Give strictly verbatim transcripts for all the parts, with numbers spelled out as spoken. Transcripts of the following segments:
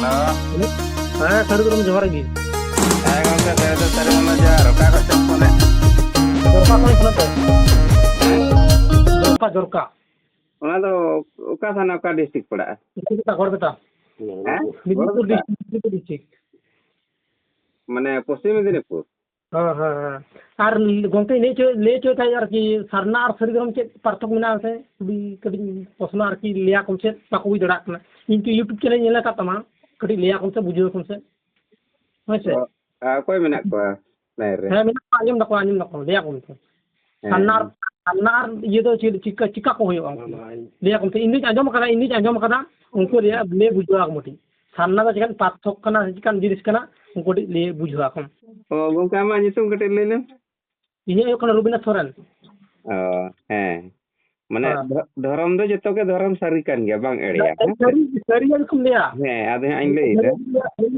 Hello. ᱦᱮᱸ, ᱥᱟᱹᱨᱤ ᱫᱷᱚᱨᱚᱢ ᱡᱚᱦᱟᱨ ᱜᱮ᱾ ᱦᱮᱸ ᱜᱚᱢᱠᱮ, ᱥᱟᱹᱨᱤ ᱫᱚ ᱥᱟᱹᱨᱤ ᱢᱚᱱᱮ ᱡᱚᱦᱟᱨ᱾ ᱚᱠᱟ ᱠᱷᱚᱱ ᱪᱚᱢ ᱯᱷᱳᱱᱮᱫ? ᱡᱚᱨᱠᱟ ᱠᱷᱚᱱ ᱯᱷᱳᱱᱮᱫ ᱛᱟᱦᱮᱸᱫ᱾ ᱡᱚᱨᱠᱟ, ᱡᱚᱨᱠᱟ᱾ ᱚᱱᱟ ᱫᱚ ᱚᱠᱟ ᱛᱷᱟᱱᱟ, ᱚᱠᱟ ᱰᱤᱥᱴᱨᱤᱠᱴ ᱯᱟᱲᱟᱜᱼᱟ? ᱜᱚᱲᱵᱮᱛᱟ, ᱜᱚᱲᱵᱮᱛᱟ᱾ ᱦᱮᱸ? ᱢᱮᱫᱤᱱᱤᱯᱩᱨ ᱜᱚᱲᱵᱮᱛᱟ? District, Medinipur district. ᱢᱟᱱᱮ ᱯᱚᱥᱪᱤᱢ ᱢᱮᱫᱤᱱᱤᱯᱩᱨ? ᱦᱮᱸ, ᱦᱮᱸ, ᱦᱮᱸ᱾ ᱟᱨ ᱜᱚᱢᱠᱮ, ᱞᱟᱹᱭ ᱦᱚᱪᱚ-, ᱞᱟᱹᱭ ᱦᱚᱪᱚᱭ ᱛᱟᱦᱮᱸᱫ ᱟᱨᱠᱤ, ᱥᱟᱨᱱᱟ ᱟᱨ ᱥᱟᱹᱨᱤ ᱫᱷᱚᱨᱚᱢ ᱪᱮᱫ ᱯᱟᱨᱛᱷᱚᱠ ᱢᱮᱱᱟᱜᱼᱟ ᱥᱮ? ᱠᱟᱹᱴᱤᱡ, ᱠᱟᱹᱴᱤᱡ ᱯᱨᱚᱥᱱᱚ ᱟᱨᱠᱤ, ᱞᱟᱹᱭᱟᱠᱚᱢ ᱪᱮᱫ, ᱵᱟᱠᱚ ᱵᱩᱡᱽ ᱫᱟᱲᱮᱭᱟᱜ ᱠᱟᱱᱟ᱾ ᱤᱧ ᱛᱚ YouTube ᱪᱮᱱᱮᱞ ᱧᱮᱞ ᱟᱠᱟᱫ ᱛᱟᱢᱟ, ᱠᱟᱹᱴᱤᱡ ᱞᱟᱹᱭᱟᱠᱚᱢ ᱥᱮ, ᱵᱩᱡᱷᱟᱹᱣ ᱟᱠᱚᱢ ᱥᱮ᱾ ᱦᱳᱭ ᱥᱮ? ᱚ, ᱟᱨ ᱚᱠᱚᱭ ᱢᱮᱱᱟᱜ ᱠᱚᱣᱟ ᱞᱟᱭᱤᱱ ᱨᱮ? ᱦᱮᱸ, ᱢᱮᱱᱟᱜ ᱠᱚᱣᱟ, ᱟᱸᱡᱚᱢ ᱫᱟᱠᱚ, ᱟᱸᱡᱚᱢ ᱫᱟᱠᱚ, ᱞᱟᱹᱭᱟᱠᱚᱢ ᱥᱮ᱾ ᱦᱮᱸ᱾ ᱥᱟᱨᱱᱟ ᱟᱨ, ᱥᱟᱨᱱᱟ ᱟᱨ ᱤᱭᱟᱹ ᱫᱚ ᱪᱮᱫ, ᱪᱤᱠᱟ, ᱪᱤᱠᱟ ᱠᱚ ᱦᱩᱭᱩᱜᱼᱟ ᱩᱱᱠᱩ? ᱞᱟᱹᱭᱟᱠᱚᱢ ᱥᱮ, ᱤᱧ ᱫᱩᱧ ᱟᱸᱡᱚᱢ ᱟᱠᱟᱫᱟ, ᱤᱧ ᱫᱩᱧ ᱟᱸᱡᱚᱢ ᱟᱠᱟᱫᱟ, ᱩᱱᱠᱩ ᱨᱮᱭᱟᱜ ᱞᱟᱹᱭ ᱵᱩᱡᱷᱟᱹᱣ ᱟᱠᱚ ᱢᱤᱫᱴᱤᱡ᱾ ᱥᱟᱨᱱᱟ ᱫᱚ ᱪᱮᱠᱟᱱ ᱯᱟᱨᱛᱷᱚᱠ ᱠᱟᱱᱟ, ᱥᱮ ᱪᱮᱠᱟᱱ ᱡᱤᱱᱤᱥ ᱠᱟᱱᱟ, ᱩᱱᱠᱩ ᱠᱟᱹᱴᱤᱡ ᱞᱟᱹᱭ ᱵᱩᱡᱷᱟᱹᱣ ᱟᱠᱚᱢ᱾ ᱚ, ᱜᱚᱢᱠᱮ, ᱟᱢᱟᱜ ᱧᱩᱛᱩᱢ ᱠᱟᱹᱴᱤᱡ ᱞᱟᱹᱭ ᱞᱮᱢ᱾ ᱤᱧᱟᱹᱜ ᱦᱩᱭᱩᱜ ᱠᱟᱱᱟ ᱨᱚᱵᱤᱱᱫᱨᱚ ᱥᱚᱨᱮᱱ᱾ ᱚ, ᱦᱮᱸ᱾ ᱢᱟᱱᱮ ᱦᱮᱸ᱾ ᱫᱷᱚ-, ᱫᱷᱚᱨᱚᱢ ᱫᱚ ᱡᱚᱛᱚ ᱜᱮ ᱫᱷᱚᱨᱚᱢ ᱥᱟᱹᱨᱤ ᱠᱟᱱ ᱜᱮᱭᱟ, ᱵᱟᱝ ᱮᱲᱮᱭᱟ, ᱦᱮᱸ ᱥᱮ? ᱥᱟᱹᱨᱤ, ᱥᱟᱹᱨᱤᱭᱟᱜ ᱜᱮᱠᱚᱢ ᱞᱟᱹᱭᱟ᱾ ᱦᱮᱸ, ᱟᱫᱚ ᱦᱟᱸᱜ ᱤᱧ ᱞᱟᱹᱭ ᱮᱫᱟ᱾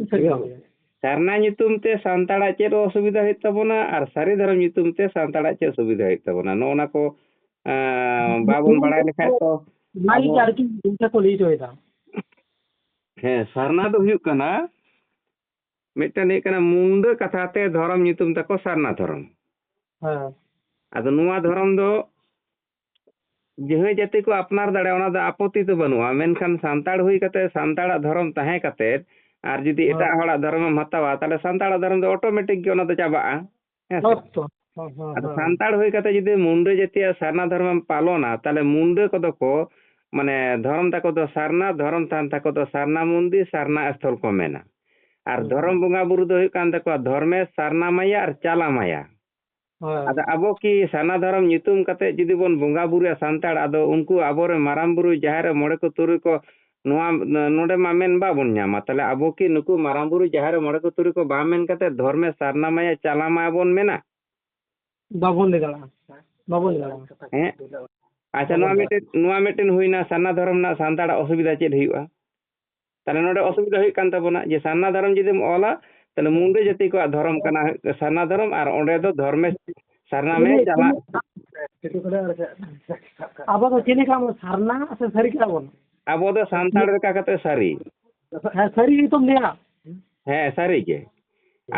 ᱥᱟᱹᱨᱤᱭᱟᱜ ᱜᱮᱠᱚᱢ ᱞᱟᱹᱭᱟ᱾ ᱥᱟᱨᱱᱟ ᱧᱩᱛᱩᱢ ᱛᱮ ᱥᱟᱱᱛᱟᱲᱟᱜ ᱪᱮᱫ ᱚᱥᱩᱵᱤᱫᱷᱟ ᱦᱩᱭᱩᱜ ᱛᱟᱵᱚᱱᱟ ᱟᱨ ᱥᱟᱹᱨᱤ ᱫᱷᱚᱨᱚᱢ ᱧᱩᱛᱩᱢ ᱛᱮ ᱥᱟᱱᱛᱟᱲᱟᱜ ᱪᱮᱫ ᱥᱩᱵᱤᱫᱷᱟ ᱦᱩᱭᱩᱜ ᱛᱟᱵᱚᱱᱟ? ᱱᱚᱜᱼᱚ ᱱᱟ ᱠᱚ, ᱮᱸ, ᱵᱟᱵᱚᱱ ᱵᱟᱲᱟᱭ ᱞᱮᱠᱷᱟᱡ ᱛᱚ ᱚᱱᱟ ᱜᱮ ᱟᱵᱚ ᱟᱨᱠᱤ ᱪᱤᱱᱛᱟᱹ ᱠᱚ ᱞᱟᱹᱭ ᱦᱚᱪᱚᱭᱮᱫᱟ᱾ ᱦᱮᱸ, ᱥᱟᱨᱱᱟ ᱫᱚ ᱦᱩᱭᱩᱜ ᱠᱟᱱᱟ, ᱢᱤᱫᱴᱮᱱ ᱦᱩᱭᱩᱜ ᱠᱟᱱᱟ ᱢᱩᱱᱰᱟᱹ ᱠᱟᱛᱷᱟ ᱛᱮ ᱫᱷᱚᱨᱚᱢ ᱧᱩᱛᱩᱢ ᱛᱟᱠᱚ ᱥᱟᱨᱱᱟ ᱫᱷᱚᱨᱚᱢ᱾ ᱦᱮᱸ᱾ ᱟᱫᱚ ᱱᱚᱣᱟ ᱫᱷᱚᱨᱚᱢ ᱫᱚ ᱡᱟᱹᱦᱟᱹᱭ ᱡᱟᱹᱛᱤ ᱠᱚ ᱟᱯᱱᱟᱨ ᱫᱟᱲᱮᱭᱟᱜᱼᱟ, ᱚᱱᱟ ᱫᱚ ᱟᱯᱚᱛᱛᱤ ᱫᱚ ᱵᱟᱹᱱᱩᱜᱼᱟ᱾ ᱢᱮᱱᱠᱷᱟᱱ ᱥᱟᱱᱛᱟᱲ ᱦᱩᱭ ᱠᱟᱛᱮ, ᱥᱟᱱᱛᱟᱲᱟᱜ ᱫᱷᱚᱨᱚᱢ ᱛᱟᱦᱮᱸ ᱠᱟᱛᱮ ᱟᱨ ᱡᱩᱫᱤ ᱦᱮᱸ᱾ ᱮᱴᱟᱜ ᱦᱚᱲᱟᱜ ᱫᱷᱚᱨᱚᱢᱮᱢ ᱦᱟᱛᱟᱣᱟ, ᱛᱟᱦᱚᱞᱮ ᱥᱟᱱᱛᱟᱲᱟᱜ ᱫᱷᱚᱨᱚᱢ ᱫᱚ ᱚᱴᱳᱢᱮᱴᱤᱠ ᱜᱮ ᱚᱱᱟ ᱫᱚ ᱪᱟᱵᱟᱜᱼᱟ᱾ ᱦᱮᱸ ᱥᱮ? ᱦᱳᱭ ᱛᱚ᱾ ᱦᱮᱸ, ᱦᱮᱸ, ᱟᱫᱚ ᱦᱮᱸ᱾ ᱥᱟᱱᱛᱟᱲ ᱦᱩᱭ ᱠᱟᱛᱮ ᱡᱩᱫᱤ ᱢᱩᱱᱰᱟᱹ ᱡᱟᱹᱛᱤᱭᱟᱜ ᱥᱟᱨᱱᱟ ᱫᱷᱚᱨᱚᱢᱮᱢ ᱯᱟᱞᱚᱱᱟ, ᱛᱟᱦᱞᱮ ᱢᱩᱱᱰᱟᱹ ᱠᱚᱫᱚ ᱠᱚ, ᱢᱟᱱᱮ, ᱫᱷᱚᱨᱚᱢ ᱛᱟᱠᱚ ᱫᱚ ᱥᱟᱨᱱᱟ, ᱫᱷᱚᱨᱚᱢ ᱛᱷᱟᱱ ᱛᱟᱠᱚ ᱫᱚ ᱥᱟᱨᱱᱟ ᱢᱚᱱᱫᱤᱨ, ᱥᱟᱨᱱᱟ ᱥᱛᱷᱚᱞ ᱠᱚ ᱢᱮᱱᱟ᱾ ᱟᱨ ᱦᱩᱸ᱾ ᱫᱷᱚᱨᱚᱢ ᱵᱚᱸᱜᱟ ᱵᱩᱨᱩ ᱫᱚ ᱦᱩᱭᱩᱜ ᱠᱟᱱ ᱛᱟᱠᱚᱣᱟ ᱫᱷᱚᱨᱢᱮᱥ, ᱥᱟᱨᱱᱟ ᱢᱟᱭᱟ ᱟᱨ ᱪᱟᱞᱟ ᱢᱟᱭᱟ᱾ ᱦᱳᱭ᱾ ᱟᱫᱚ ᱟᱵᱚ ᱠᱤ ᱥᱟᱨᱱᱟ ᱫᱷᱚᱨᱚᱢ ᱧᱩᱛᱩᱢ ᱠᱟᱛᱮ ᱡᱩᱫᱤ ᱵᱚᱱ ᱵᱚᱸᱜᱟ ᱵᱩᱨᱩᱭᱟ ᱥᱟᱱᱛᱟᱲ, ᱟᱫᱚ ᱩᱱᱠᱩ ᱟᱵᱚᱨᱮᱱ ᱢᱟᱨᱟᱝ ᱵᱩᱨᱩ, ᱡᱟᱦᱮᱨ ᱨᱮ ᱢᱚᱬᱮ ᱠᱚ ᱛᱩᱨᱩᱭ ᱠᱚ, ᱱᱚᱣᱟ, ᱱᱚᱰᱮ ᱢᱟ ᱢᱮᱱ ᱵᱟᱵᱚᱱ ᱧᱟᱢᱟ᱾ ᱛᱟᱦᱞᱮ ᱟᱵᱚ ᱠᱤ ᱱᱩᱠᱩ ᱢᱟᱨᱟᱝ ᱵᱩᱨᱩ, ᱡᱟᱦᱮᱨ ᱨᱮ ᱢᱚᱬᱮ ᱠᱚ ᱛᱩᱨᱩᱭ ᱠᱚ ᱵᱟᱝ ᱢᱮᱱ ᱠᱟᱛᱮ ᱫᱷᱚᱨᱢᱮᱥ, ᱥᱟᱨᱱᱟ ᱢᱟᱭᱟ, ᱪᱟᱞᱟ ᱢᱟᱭᱟ ᱵᱚᱱ ᱢᱮᱱᱟ? ᱵᱟᱵᱚᱱ ᱞᱟᱹᱭ ᱫᱟᱲᱮᱭᱟᱜᱼᱟ᱾ ᱵᱟᱵᱚᱱ ᱞᱟᱹᱭ ᱫᱟᱲᱮᱭᱟᱜᱼᱟ᱾ ᱦᱮᱸ? ᱟᱪᱪᱷᱟ, ᱵᱟᱵᱚᱱ ᱱᱚᱣᱟ ᱞᱟᱹᱭ ᱢᱤᱫᱴᱮᱱ, ᱱᱚᱣᱟ ᱢᱤᱫᱴᱮᱱ ᱦᱩᱭᱱᱟ ᱥᱟᱨᱱᱟ ᱫᱷᱚᱨᱚᱢ ᱨᱮᱱᱟᱜ ᱥᱟᱱᱛᱟᱲᱟᱜ ᱚᱥᱩᱵᱤᱫᱷᱟ ᱪᱮᱫ ᱦᱩᱭᱩᱜᱼᱟ? ᱛᱟᱦᱞᱮ ᱱᱚᱰᱮ ᱚᱥᱩᱵᱤᱫᱷᱟ ᱦᱩᱭᱩᱜ ᱠᱟᱱ ᱛᱟᱵᱚᱱᱟ ᱡᱮ ᱥᱟᱨᱱᱟ ᱫᱷᱚᱨᱚᱢ ᱡᱩᱫᱤᱢ ᱚᱞᱟ, ᱛᱟᱦᱞᱮ ᱢᱩᱱᱰᱟᱹ ᱡᱟᱹᱛᱤ ᱠᱚᱣᱟᱜ ᱫᱷᱚᱨᱚᱢ ᱠᱟᱱᱟ ᱥᱟᱨᱱᱟ ᱫᱷᱚᱨᱚᱢ, ᱟᱨ ᱚᱸᱰᱮ ᱫᱚ ᱫᱷᱚᱨᱢᱮ ᱥᱟᱨᱱᱟ ᱢᱮ ᱪᱟᱞᱟᱜ᱾ ᱟᱵᱚ ᱫᱚ ᱪᱮᱫ ᱞᱮᱠᱟ ᱵᱚᱱ ᱥᱟᱨᱱᱟ ᱥᱮ ᱥᱟᱹᱨᱤ ᱠᱟᱱᱟ ᱵᱚᱱ? ᱟᱵᱚ ᱫᱚ ᱥᱟᱱᱛᱟᱲ ᱞᱮᱠᱟ ᱠᱟᱛᱮ ᱥᱟᱹᱨᱤ᱾ ᱦᱮᱸ, ᱥᱟᱹᱨᱤ ᱜᱮᱛᱚᱢ ᱞᱟᱹᱭᱟ᱾ ᱦᱮᱸ, ᱥᱟᱹᱨᱤ ᱜᱮ᱾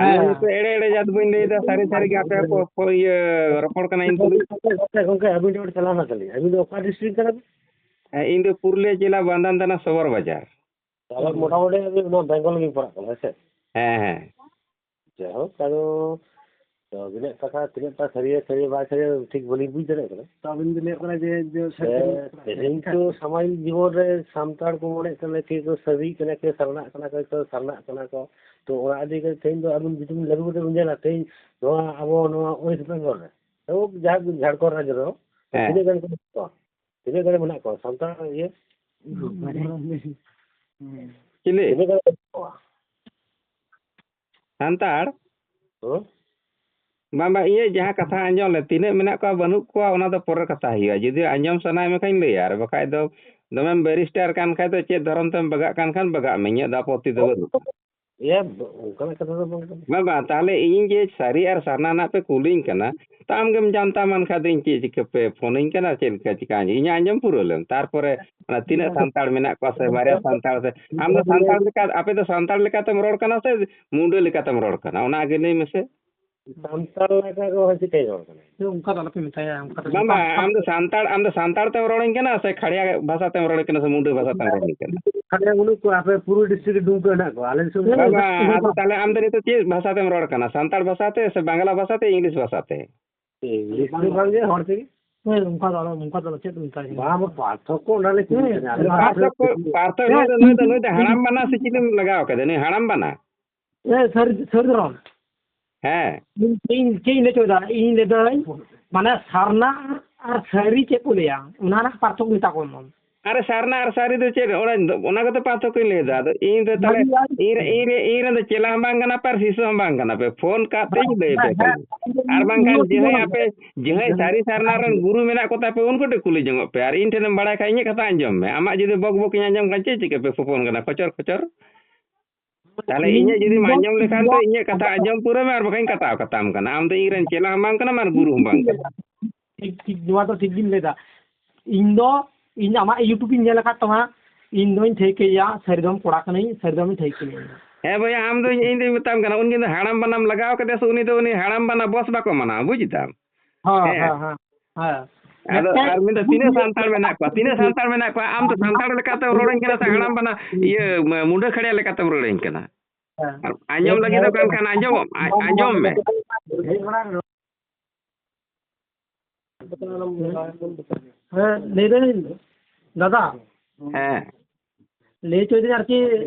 ᱟᱞᱮ ᱦᱮᱸ᱾ ᱱᱚᱛᱮ ᱮᱲᱮ ᱮᱲᱮ ᱡᱟᱛ ᱵᱟᱹᱧ ᱞᱟᱹᱭ ᱮᱫᱟ, ᱥᱟᱹᱨᱤ ᱥᱟᱹᱨᱤ ᱜᱮ ᱟᱯᱮ ᱠᱚ, ᱠᱚ ᱤᱭᱟᱹ ᱨᱚᱯᱚᱲ ᱠᱟᱱᱟ ᱤᱧ ᱛᱩᱞᱩᱡ᱾ ᱜᱚᱝᱠᱮ, ᱜᱚᱝᱠᱮ, ᱟᱹᱵᱤᱱ ᱴᱷᱮᱱ ᱪᱟᱞᱟᱣ ᱮᱱᱟ ᱛᱟᱹᱞᱤᱧ᱾ ᱟᱹᱵᱤᱱ ᱫᱚ ᱚᱠᱟ district ᱠᱟᱱᱟ ᱵᱤᱱ? ᱦᱮᱸ, ᱤᱧ ᱫᱚ ᱯᱩᱨᱩᱞᱤᱭᱟᱹ ᱡᱮᱞᱟ, ᱵᱟᱱᱫᱟᱱ ᱛᱷᱟᱱᱟ, ᱥᱚᱵᱚᱨ ᱵᱟᱡᱟᱨ᱾ ᱛᱟᱦᱚᱞᱮ ᱢᱚᱴᱟᱢᱩᱴᱤ ᱟᱹᱵᱤᱱ ᱱᱚᱣᱟ ᱵᱮᱝᱜᱚᱞ ᱜᱮ ᱯᱟᱲᱟᱜ ᱠᱟᱱᱟ, ᱦᱮᱸ ᱥᱮ? ᱦᱮᱸ, ᱦᱮᱸ᱾ ᱡᱟᱭᱦᱳᱠ, ᱟᱫᱚ ᱛᱚ ᱟᱹᱵᱤᱱᱟᱜ ᱠᱟᱛᱷᱟ ᱛᱤᱱᱟᱹᱜ ᱴᱟ ᱥᱟᱹᱨᱤᱭᱟ, ᱥᱟᱹᱨᱤᱭᱟ ᱵᱟᱭ ᱥᱟᱹᱨᱤᱭᱟ, ᱴᱷᱤᱠ ᱵᱟᱹᱞᱤᱧ ᱵᱩᱡᱽ ᱫᱟᱲᱮᱭᱟᱜ ᱠᱟᱱᱟ᱾ ᱛᱚ ᱟᱹᱵᱤᱱ ᱵᱤᱱ ᱞᱟᱹᱭᱚᱜ ᱠᱟᱱᱟ ᱡᱮ, ᱡᱮ ᱥᱟᱹᱨᱤ ᱥᱮ ᱠᱟᱱᱟ᱾ ᱛᱮᱦᱮᱧ ᱛᱚ ᱥᱟᱢᱟᱡᱤᱠ ᱡᱤᱵᱚᱱ ᱨᱮ ᱥᱟᱱᱛᱟᱲ ᱠᱚ ᱢᱚᱱᱮᱜ ᱠᱟᱱᱟ ᱠᱤ ᱠᱚ ᱥᱟᱹᱨᱤ ᱠᱟᱱᱟ, ᱠᱤ ᱥᱟᱨᱱᱟᱜ ᱠᱟᱱᱟ ᱠᱚ, ᱠᱤ ᱥᱟᱨᱱᱟᱜ ᱠᱟᱱᱟ ᱠᱚ᱾ ᱛᱚ ᱚᱱᱟ ᱤᱫᱤ ᱠᱟᱛᱮ ᱛᱮᱦᱮᱧ ᱫᱚ ᱟᱹᱵᱤᱱ ᱡᱩᱫᱤ ᱵᱤᱱ ᱞᱟᱹᱜᱩ ᱠᱟᱛᱮ ᱵᱤᱱ ᱧᱮᱞᱟ, ᱛᱮᱦᱮᱧ ᱱᱚᱣᱟ ᱟᱵᱚ ᱱᱚᱣᱟ ᱳᱭᱮᱥᱴ ᱵᱮᱝᱜᱚᱞ ᱨᱮ, ᱮᱵᱚᱝ ᱡᱟᱦᱟᱸ ᱡᱷᱟᱲᱠᱷᱚᱸᱰ ᱨᱟᱡᱽᱡᱚ ᱨᱮᱦᱚᱸ ᱦᱮᱸ᱾ ᱛᱤᱱᱟᱹᱜ ᱜᱟᱱ ᱠᱚ ᱢᱮᱱᱟᱜ ᱠᱚᱣᱟ? ᱛᱤᱱᱟᱹᱜ ᱜᱟᱱ ᱢᱮᱱᱟᱜ ᱠᱚᱣᱟ ᱥᱟᱱᱛᱟᱲ ᱤᱭᱟᱹ? ᱪᱤᱞᱤ? ᱛᱤᱱᱟᱹᱜ ᱜᱟᱱ ᱢᱮᱱᱟᱜ ᱠᱚᱣᱟ? ᱥᱟᱱᱛᱟᱲ? ᱦᱮᱸ? ᱵᱟᱝ, ᱵᱟᱝ, ᱤᱧᱟᱹᱜ ᱡᱟᱦᱟᱸ ᱠᱟᱛᱷᱟ ᱟᱸᱡᱚᱢ ᱞᱮ, ᱛᱤᱱᱟᱹᱜ ᱢᱮᱱᱟᱜ ᱠᱚᱣᱟ ᱵᱟᱹᱱᱩᱜ ᱠᱚᱣᱟ, ᱚᱱᱟ ᱫᱚ ᱯᱚᱨᱮᱨ ᱠᱟᱛᱷᱟ ᱦᱩᱭᱩᱜᱼᱟ᱾ ᱡᱩᱫᱤ ᱟᱸᱡᱚᱢ ᱥᱟᱱᱟᱭᱮᱫ ᱢᱮᱠᱷᱟᱱ ᱞᱟᱹᱭᱟ, ᱟᱨ ᱵᱟᱠᱷᱟᱡ ᱫᱚ ᱫᱚᱢᱮᱢ ᱵᱮᱨᱤᱥᱴᱟᱨ ᱠᱟᱱ ᱠᱷᱟᱡ ᱫᱚ ᱪᱮᱫ ᱫᱷᱚᱨᱚᱢ ᱛᱮᱢ ᱵᱟᱜᱟᱜ ᱠᱟᱱ ᱠᱷᱟᱱ ᱵᱟᱜᱟᱜ ᱢᱮ, ᱤᱧᱟᱹᱜ ᱫᱚ ᱟᱯᱚᱛᱛᱤ ᱫᱚ ᱵᱟᱹᱱᱩᱜᱼᱟ᱾ ᱮᱭᱟ, ᱚᱱᱠᱟᱱᱟᱜ ᱠᱟᱛᱷᱟ ᱫᱚ ᱵᱟᱝ ᱠᱟᱱᱟ᱾ ᱵᱟᱝ, ᱵᱟᱝ, ᱛᱟᱦᱞᱮ ᱤᱧ ᱡᱮ ᱥᱟᱹᱨᱤ ᱟᱨ ᱥᱟᱨᱱᱟ ᱨᱮᱱᱟᱜ ᱯᱮ ᱠᱩᱞᱤᱧ ᱠᱟᱱᱟ, ᱛᱚ ᱟᱢ ᱜᱮᱢ ᱡᱟᱱᱛᱟ ᱢᱟᱱ ᱠᱷᱟᱡ ᱫᱚ ᱤᱧ ᱪᱮᱫ ᱪᱤᱠᱟᱹ ᱯᱮ ᱯᱷᱳᱱᱟᱹᱧ ᱠᱟᱱᱟ, ᱪᱮᱫ ᱞᱮᱠᱟ ᱪᱤᱠᱟᱹ ᱟᱸᱡᱚᱢ? ᱤᱧᱟᱹᱜ ᱟᱸᱡᱚᱢ ᱯᱩᱨᱟᱹᱣ ᱞᱮᱢ, ᱛᱟᱨᱯᱚᱨᱮ ᱚᱱᱟ ᱛᱤᱱᱟᱹᱜ ᱥᱟᱱᱛᱟᱲ ᱢᱮᱱᱟᱜ ᱠᱚᱣᱟ ᱥᱮ ᱵᱟᱨᱭᱟ ᱥᱟᱱᱛᱟᱲ ᱥᱮ, ᱟᱢ ᱫᱚ ᱥᱟᱱᱛᱟᱲ ᱞᱮᱠᱟ, ᱟᱯᱮ ᱫᱚ ᱥᱟᱱᱛᱟᱲ ᱞᱮᱠᱟᱛᱮᱢ ᱨᱚᱲ ᱠᱟᱱᱟ ᱥᱮ ᱢᱩᱰᱟᱹ ᱞᱮᱠᱟᱛᱮᱢ ᱨᱚᱲ ᱠᱟᱱᱟ? ᱚᱱᱟ ᱜᱮ ᱞᱟᱹᱭ ᱢᱮᱥᱮ᱾ ᱥᱟᱱᱛᱟᱲ ᱞᱮᱠᱟ ᱜᱮ ᱦᱚᱸ ᱪᱤᱠᱟᱹᱭ ᱨᱚᱲ ᱠᱟᱱᱟ? ᱚᱱᱠᱟ ᱫᱚ ᱟᱞᱚᱯᱮ ᱢᱮᱛᱟᱭᱟ, ᱚᱱᱠᱟ ᱫᱚ ᱵᱟᱝ, ᱵᱟᱝ, ᱟᱢ ᱫᱚ ᱥᱟᱱᱛᱟᱲ, ᱟᱢ ᱫᱚ ᱥᱟᱱᱛᱟᱲ ᱛᱮᱢ ᱨᱚᱲᱟᱹᱧ ᱠᱟᱱᱟ ᱥᱮ ᱠᱷᱟᱲᱭᱟ ᱵᱷᱟᱥᱟ ᱛᱮᱢ ᱨᱚᱲᱟᱹᱧ ᱠᱟᱱᱟ ᱥᱮ ᱢᱩᱰᱟᱹ ᱵᱷᱟᱥᱟ ᱛᱮᱢ ᱨᱚᱲᱟᱹᱧ ᱠᱟᱱᱟ? ᱠᱷᱟᱲᱭᱟ ᱵᱟᱹᱱᱩᱜ ᱠᱚᱣᱟ, ᱟᱯᱮ ᱯᱩᱨᱩᱞ district ᱨᱮ ᱰᱩᱢᱠᱟᱹ ᱦᱮᱱᱟᱜ ᱠᱚᱣᱟ, ᱟᱞᱮ ᱫᱤᱥᱚᱢ ᱨᱮ ᱵᱟᱝ, ᱵᱟᱝ, ᱟᱫᱚ ᱛᱟᱦᱞᱮ ᱟᱢ ᱫᱚ ᱱᱤᱛᱚᱜ ᱪᱮᱫ ᱵᱷᱟᱥᱟ ᱛᱮᱢ ᱨᱚᱲ ᱠᱟᱱᱟ? ᱥᱟᱱᱛᱟᱲ ᱵᱷᱟᱥᱟ ᱛᱮ ᱥᱮ ᱵᱟᱝᱞᱟ ᱵᱷᱟᱥᱟ ᱛᱮ, ᱤᱝᱞᱤᱥ ᱵᱷᱟᱥᱟ ᱛᱮ? ᱤᱝᱞᱤᱥ ᱫᱚ ᱵᱟᱝ ᱜᱮ, ᱦᱚᱲ ᱛᱮᱜᱮ᱾ ᱦᱮᱸ, ᱚᱱᱠᱟ ᱫᱚ ᱟᱞᱚ, ᱚᱱᱠᱟ ᱫᱚ ᱟᱞᱚ, ᱪᱮᱫ ᱮᱢ ᱢᱮᱛᱟᱭ ᱠᱟᱱᱟ? ᱵᱟᱝ, ᱵᱟᱝ, ᱯᱟᱨᱛᱷᱚᱠᱠᱚ ᱚᱱᱟ ᱞᱮ ᱪᱮᱫ ᱦᱮᱸ, ᱠᱟᱱᱟ? ᱟᱞᱮ ᱯᱟᱨᱛᱷᱚᱠᱠᱚ, ᱯᱟᱨᱛᱷᱚᱠᱠᱚ ᱱᱩᱭ ᱫᱚ, ᱱᱩᱭ ᱫᱚ, ᱱᱩᱭ ᱫᱚ ᱦᱟᱲᱟᱢ ᱵᱟᱱᱟ ᱥᱮ ᱪᱤᱞᱤᱢ ᱞᱟᱜᱟᱣ ᱠᱟᱫᱮ? ᱱᱩᱭ ᱦᱟᱲᱟᱢ ᱵᱟᱱᱟ? ᱮ, ᱥᱟᱹᱨᱤ, ᱥᱟᱹᱨᱤ ᱫᱷᱚᱨᱚᱢ᱾ ᱦᱮᱸ᱾ ᱤᱧ, ᱤᱧ ᱪᱮᱫ ᱤᱧ ᱞᱟᱹᱭ ᱦᱚᱪᱚᱭᱮᱫᱟ? ᱤᱧ ᱞᱟᱹᱭ ᱫᱟᱹᱧ, ᱢᱟᱱᱮ, ᱥᱟᱨᱱᱟ ᱟᱨ ᱥᱟᱹᱨᱤ ᱪᱮᱫ ᱠᱚ ᱞᱟᱹᱭᱟ? ᱚᱱᱟ ᱨᱮᱱᱟᱜ ᱯᱟᱨᱛᱷᱚᱠ ᱢᱮᱛᱟ ᱠᱚ ᱢᱮ᱾ ᱟᱨᱮ, ᱥᱟᱨᱱᱟ ᱟᱨ ᱥᱟᱹᱨᱤ ᱫᱚ ᱪᱮᱫ? ᱚᱱᱟ, ᱚᱱᱟ ᱠᱚᱫᱚ ᱯᱟᱨᱛᱷᱚᱠ ᱤᱧ ᱞᱟᱹᱭ ᱮᱫᱟ᱾ ᱟᱫᱚ ᱤᱧ ᱫᱚ ᱛᱟᱦᱞᱮ, ᱢᱟᱹᱡᱷᱤ ᱟᱨ ᱤᱧ ᱨᱮ, ᱤᱧ ᱨᱮ, ᱤᱧ ᱨᱮᱱ ᱫᱚ ᱪᱮᱞᱟ ᱦᱚᱸ ᱵᱟᱝ ᱠᱟᱱᱟ ᱯᱮ ᱟᱨ ᱥᱤᱥᱩ ᱦᱚᱸ ᱵᱟᱝ ᱠᱟᱱᱟ ᱯᱮ᱾ ᱯᱷᱳᱱ ᱠᱟᱛᱮ ᱤᱧ ᱞᱟᱹᱭ ᱟᱯᱮ ᱦᱮᱸ, ᱠᱟᱱᱟ᱾ ᱦᱮᱸ, ᱟᱨ ᱵᱟᱝᱠᱷᱟᱱ ᱦᱮᱸ, ᱡᱟᱦᱟᱸᱭ ᱦᱮᱸ, ᱟᱯᱮ, ᱡᱟᱦᱟᱸᱭ ᱦᱮᱸ᱾ ᱥᱟᱹᱨᱤ ᱥᱟᱨᱱᱟ ᱨᱮᱱ ᱜᱩᱨᱩ ᱢᱮᱱᱟᱜ ᱠᱚ ᱛᱟᱯᱮ, ᱩᱱᱠᱩ ᱴᱷᱮᱱ ᱠᱩᱞᱤ ᱡᱚᱝᱚᱜ ᱯᱮ᱾ ᱟᱨ ᱤᱧ ᱴᱷᱮᱱᱮᱢ ᱵᱟᱲᱟᱭ ᱠᱷᱟᱡ, ᱤᱧᱟᱹᱜ ᱠᱟᱛᱷᱟ ᱟᱸᱡᱚᱢ ᱢᱮ᱾ ᱟᱢᱟᱜ ᱡᱩᱫᱤ ᱵᱚᱠ ᱵᱚᱠ ᱤᱧ ᱟᱸᱡᱚᱢ ᱠᱷᱟᱱ, ᱪᱮᱫ ᱪᱤᱠᱟᱹ ᱯᱮ ᱯᱷᱳᱱ ᱠᱟᱱᱟ, ᱠᱷᱚᱪᱚᱨ ᱠᱷᱚᱪᱚᱨ? ᱛᱟᱦᱞᱮ ᱤᱧ ᱤᱧᱟᱹᱜ ᱡᱩᱫᱤᱢ ᱫᱚ ᱟᱸᱡᱚᱢ ᱞᱮᱠᱷᱟᱱ ᱫᱚ ᱤᱧᱟᱹᱜ ᱠᱟᱛᱷᱟ ᱟᱸᱡᱚᱢ ᱯᱩᱨᱟᱹᱣ ᱢᱮ, ᱟᱨ ᱵᱟᱠᱷᱟᱱ ᱠᱟᱴᱟᱣ ᱠᱟᱛᱟᱢ ᱠᱟᱱᱟ᱾ ᱟᱢ ᱫᱚ ᱤᱧ ᱨᱮᱱ ᱪᱮᱞᱟ ᱦᱚᱸ ᱵᱟᱝ ᱠᱟᱱᱟᱢ ᱟᱨ ᱜᱩᱨᱩ ᱦᱚᱸ ᱵᱟᱝ ᱠᱟᱱᱟᱢ᱾ ᱴᱷᱤᱠ, ᱴᱷᱤᱠ, ᱱᱚᱣᱟ ᱫᱚ ᱴᱷᱤᱠ ᱜᱮᱢ ᱞᱟᱹᱭᱫᱟ᱾ ᱤᱧ ᱫᱚ, ᱤᱧ ᱟᱢᱟᱜ YouTube ᱤᱧ ᱧᱮᱞ ᱟᱠᱟᱫ ᱛᱟᱢᱟ, ᱤᱧ ᱫᱚᱧ ᱴᱷᱟᱹᱭᱠᱟᱹᱭᱟ, ᱥᱟᱹᱨᱤᱫᱚᱢ ᱠᱚᱲᱟ ᱠᱟᱹᱱᱟᱹᱧ, ᱥᱟᱹᱨᱤᱫᱚᱢᱤᱧ ᱴᱷᱟᱹᱭᱠᱟᱹᱭᱟ ᱤᱧ ᱫᱚ᱾ ᱦᱮᱸ ᱵᱚᱭᱦᱟ, ᱟᱢ ᱫᱚ ᱤᱧ, ᱤᱧ ᱫᱚᱧ ᱢᱮᱛᱟᱢ ᱠᱟᱱᱟ, ᱩᱱᱤ ᱫᱚ ᱦᱟᱲᱟᱢ ᱵᱟᱱᱟᱢ ᱞᱟᱜᱟᱣ ᱠᱟᱫᱮᱭᱟ ᱥᱮ, ᱩᱱᱤ ᱫᱚ ᱩᱱᱤ ᱦᱟᱲᱟᱢ ᱵᱟᱱᱟ ᱵᱚᱥ ᱵᱟᱠᱚ ᱢᱟᱱᱟᱣᱟ, ᱵᱩᱡᱽ ᱫᱟᱢ? ᱦᱮᱸ, ᱦᱮᱸ, ᱦᱮᱸ᱾ ᱦᱮᱸ᱾ ᱟᱫᱚ ᱢᱤᱫᱴᱟᱝ ᱟᱨ ᱢᱤᱫ ᱫᱚ ᱛᱤᱱᱟᱹᱜ ᱥᱟᱱᱛᱟᱲ ᱢᱮᱱᱟᱜ ᱠᱚᱣᱟ, ᱛᱤᱱᱟᱹᱜ ᱥᱟᱱᱛᱟᱲ ᱢᱮᱱᱟᱜ ᱠᱚᱣᱟ, ᱟᱢ ᱫᱚ ᱥᱟᱱᱛᱟᱲ ᱞᱮᱠᱟᱛᱮᱢ ᱨᱚᱲᱟᱹᱧ ᱠᱟᱱᱟ ᱥᱮ ᱦᱟᱲᱟᱢ ᱵᱟᱱᱟ, ᱤᱭᱟᱹ, ᱢᱩᱰᱟᱹ ᱠᱷᱟᱲᱭᱟ ᱞᱮᱠᱟᱛᱮᱢ ᱨᱚᱲᱟᱹᱧ ᱠᱟᱱᱟ? ᱦᱮᱸ᱾ ᱟᱨ ᱟᱸᱡᱚᱢ ᱞᱟᱹᱜᱤᱫ ᱫᱚ ᱠᱟᱱ ᱠᱷᱟᱱ ᱟᱸᱡᱚᱢᱚᱜ, ᱟ-, ᱟᱸᱡᱚᱢ ᱢᱮ᱾ ᱦᱮᱸ, ᱞᱟᱹᱭ ᱫᱟᱹᱧ ᱫᱟᱫᱟ᱾ ᱦᱮᱸ᱾ ᱞᱟᱹᱭ ᱦᱚᱪᱚᱭᱫᱟᱹᱧ ᱟᱨᱠᱤ,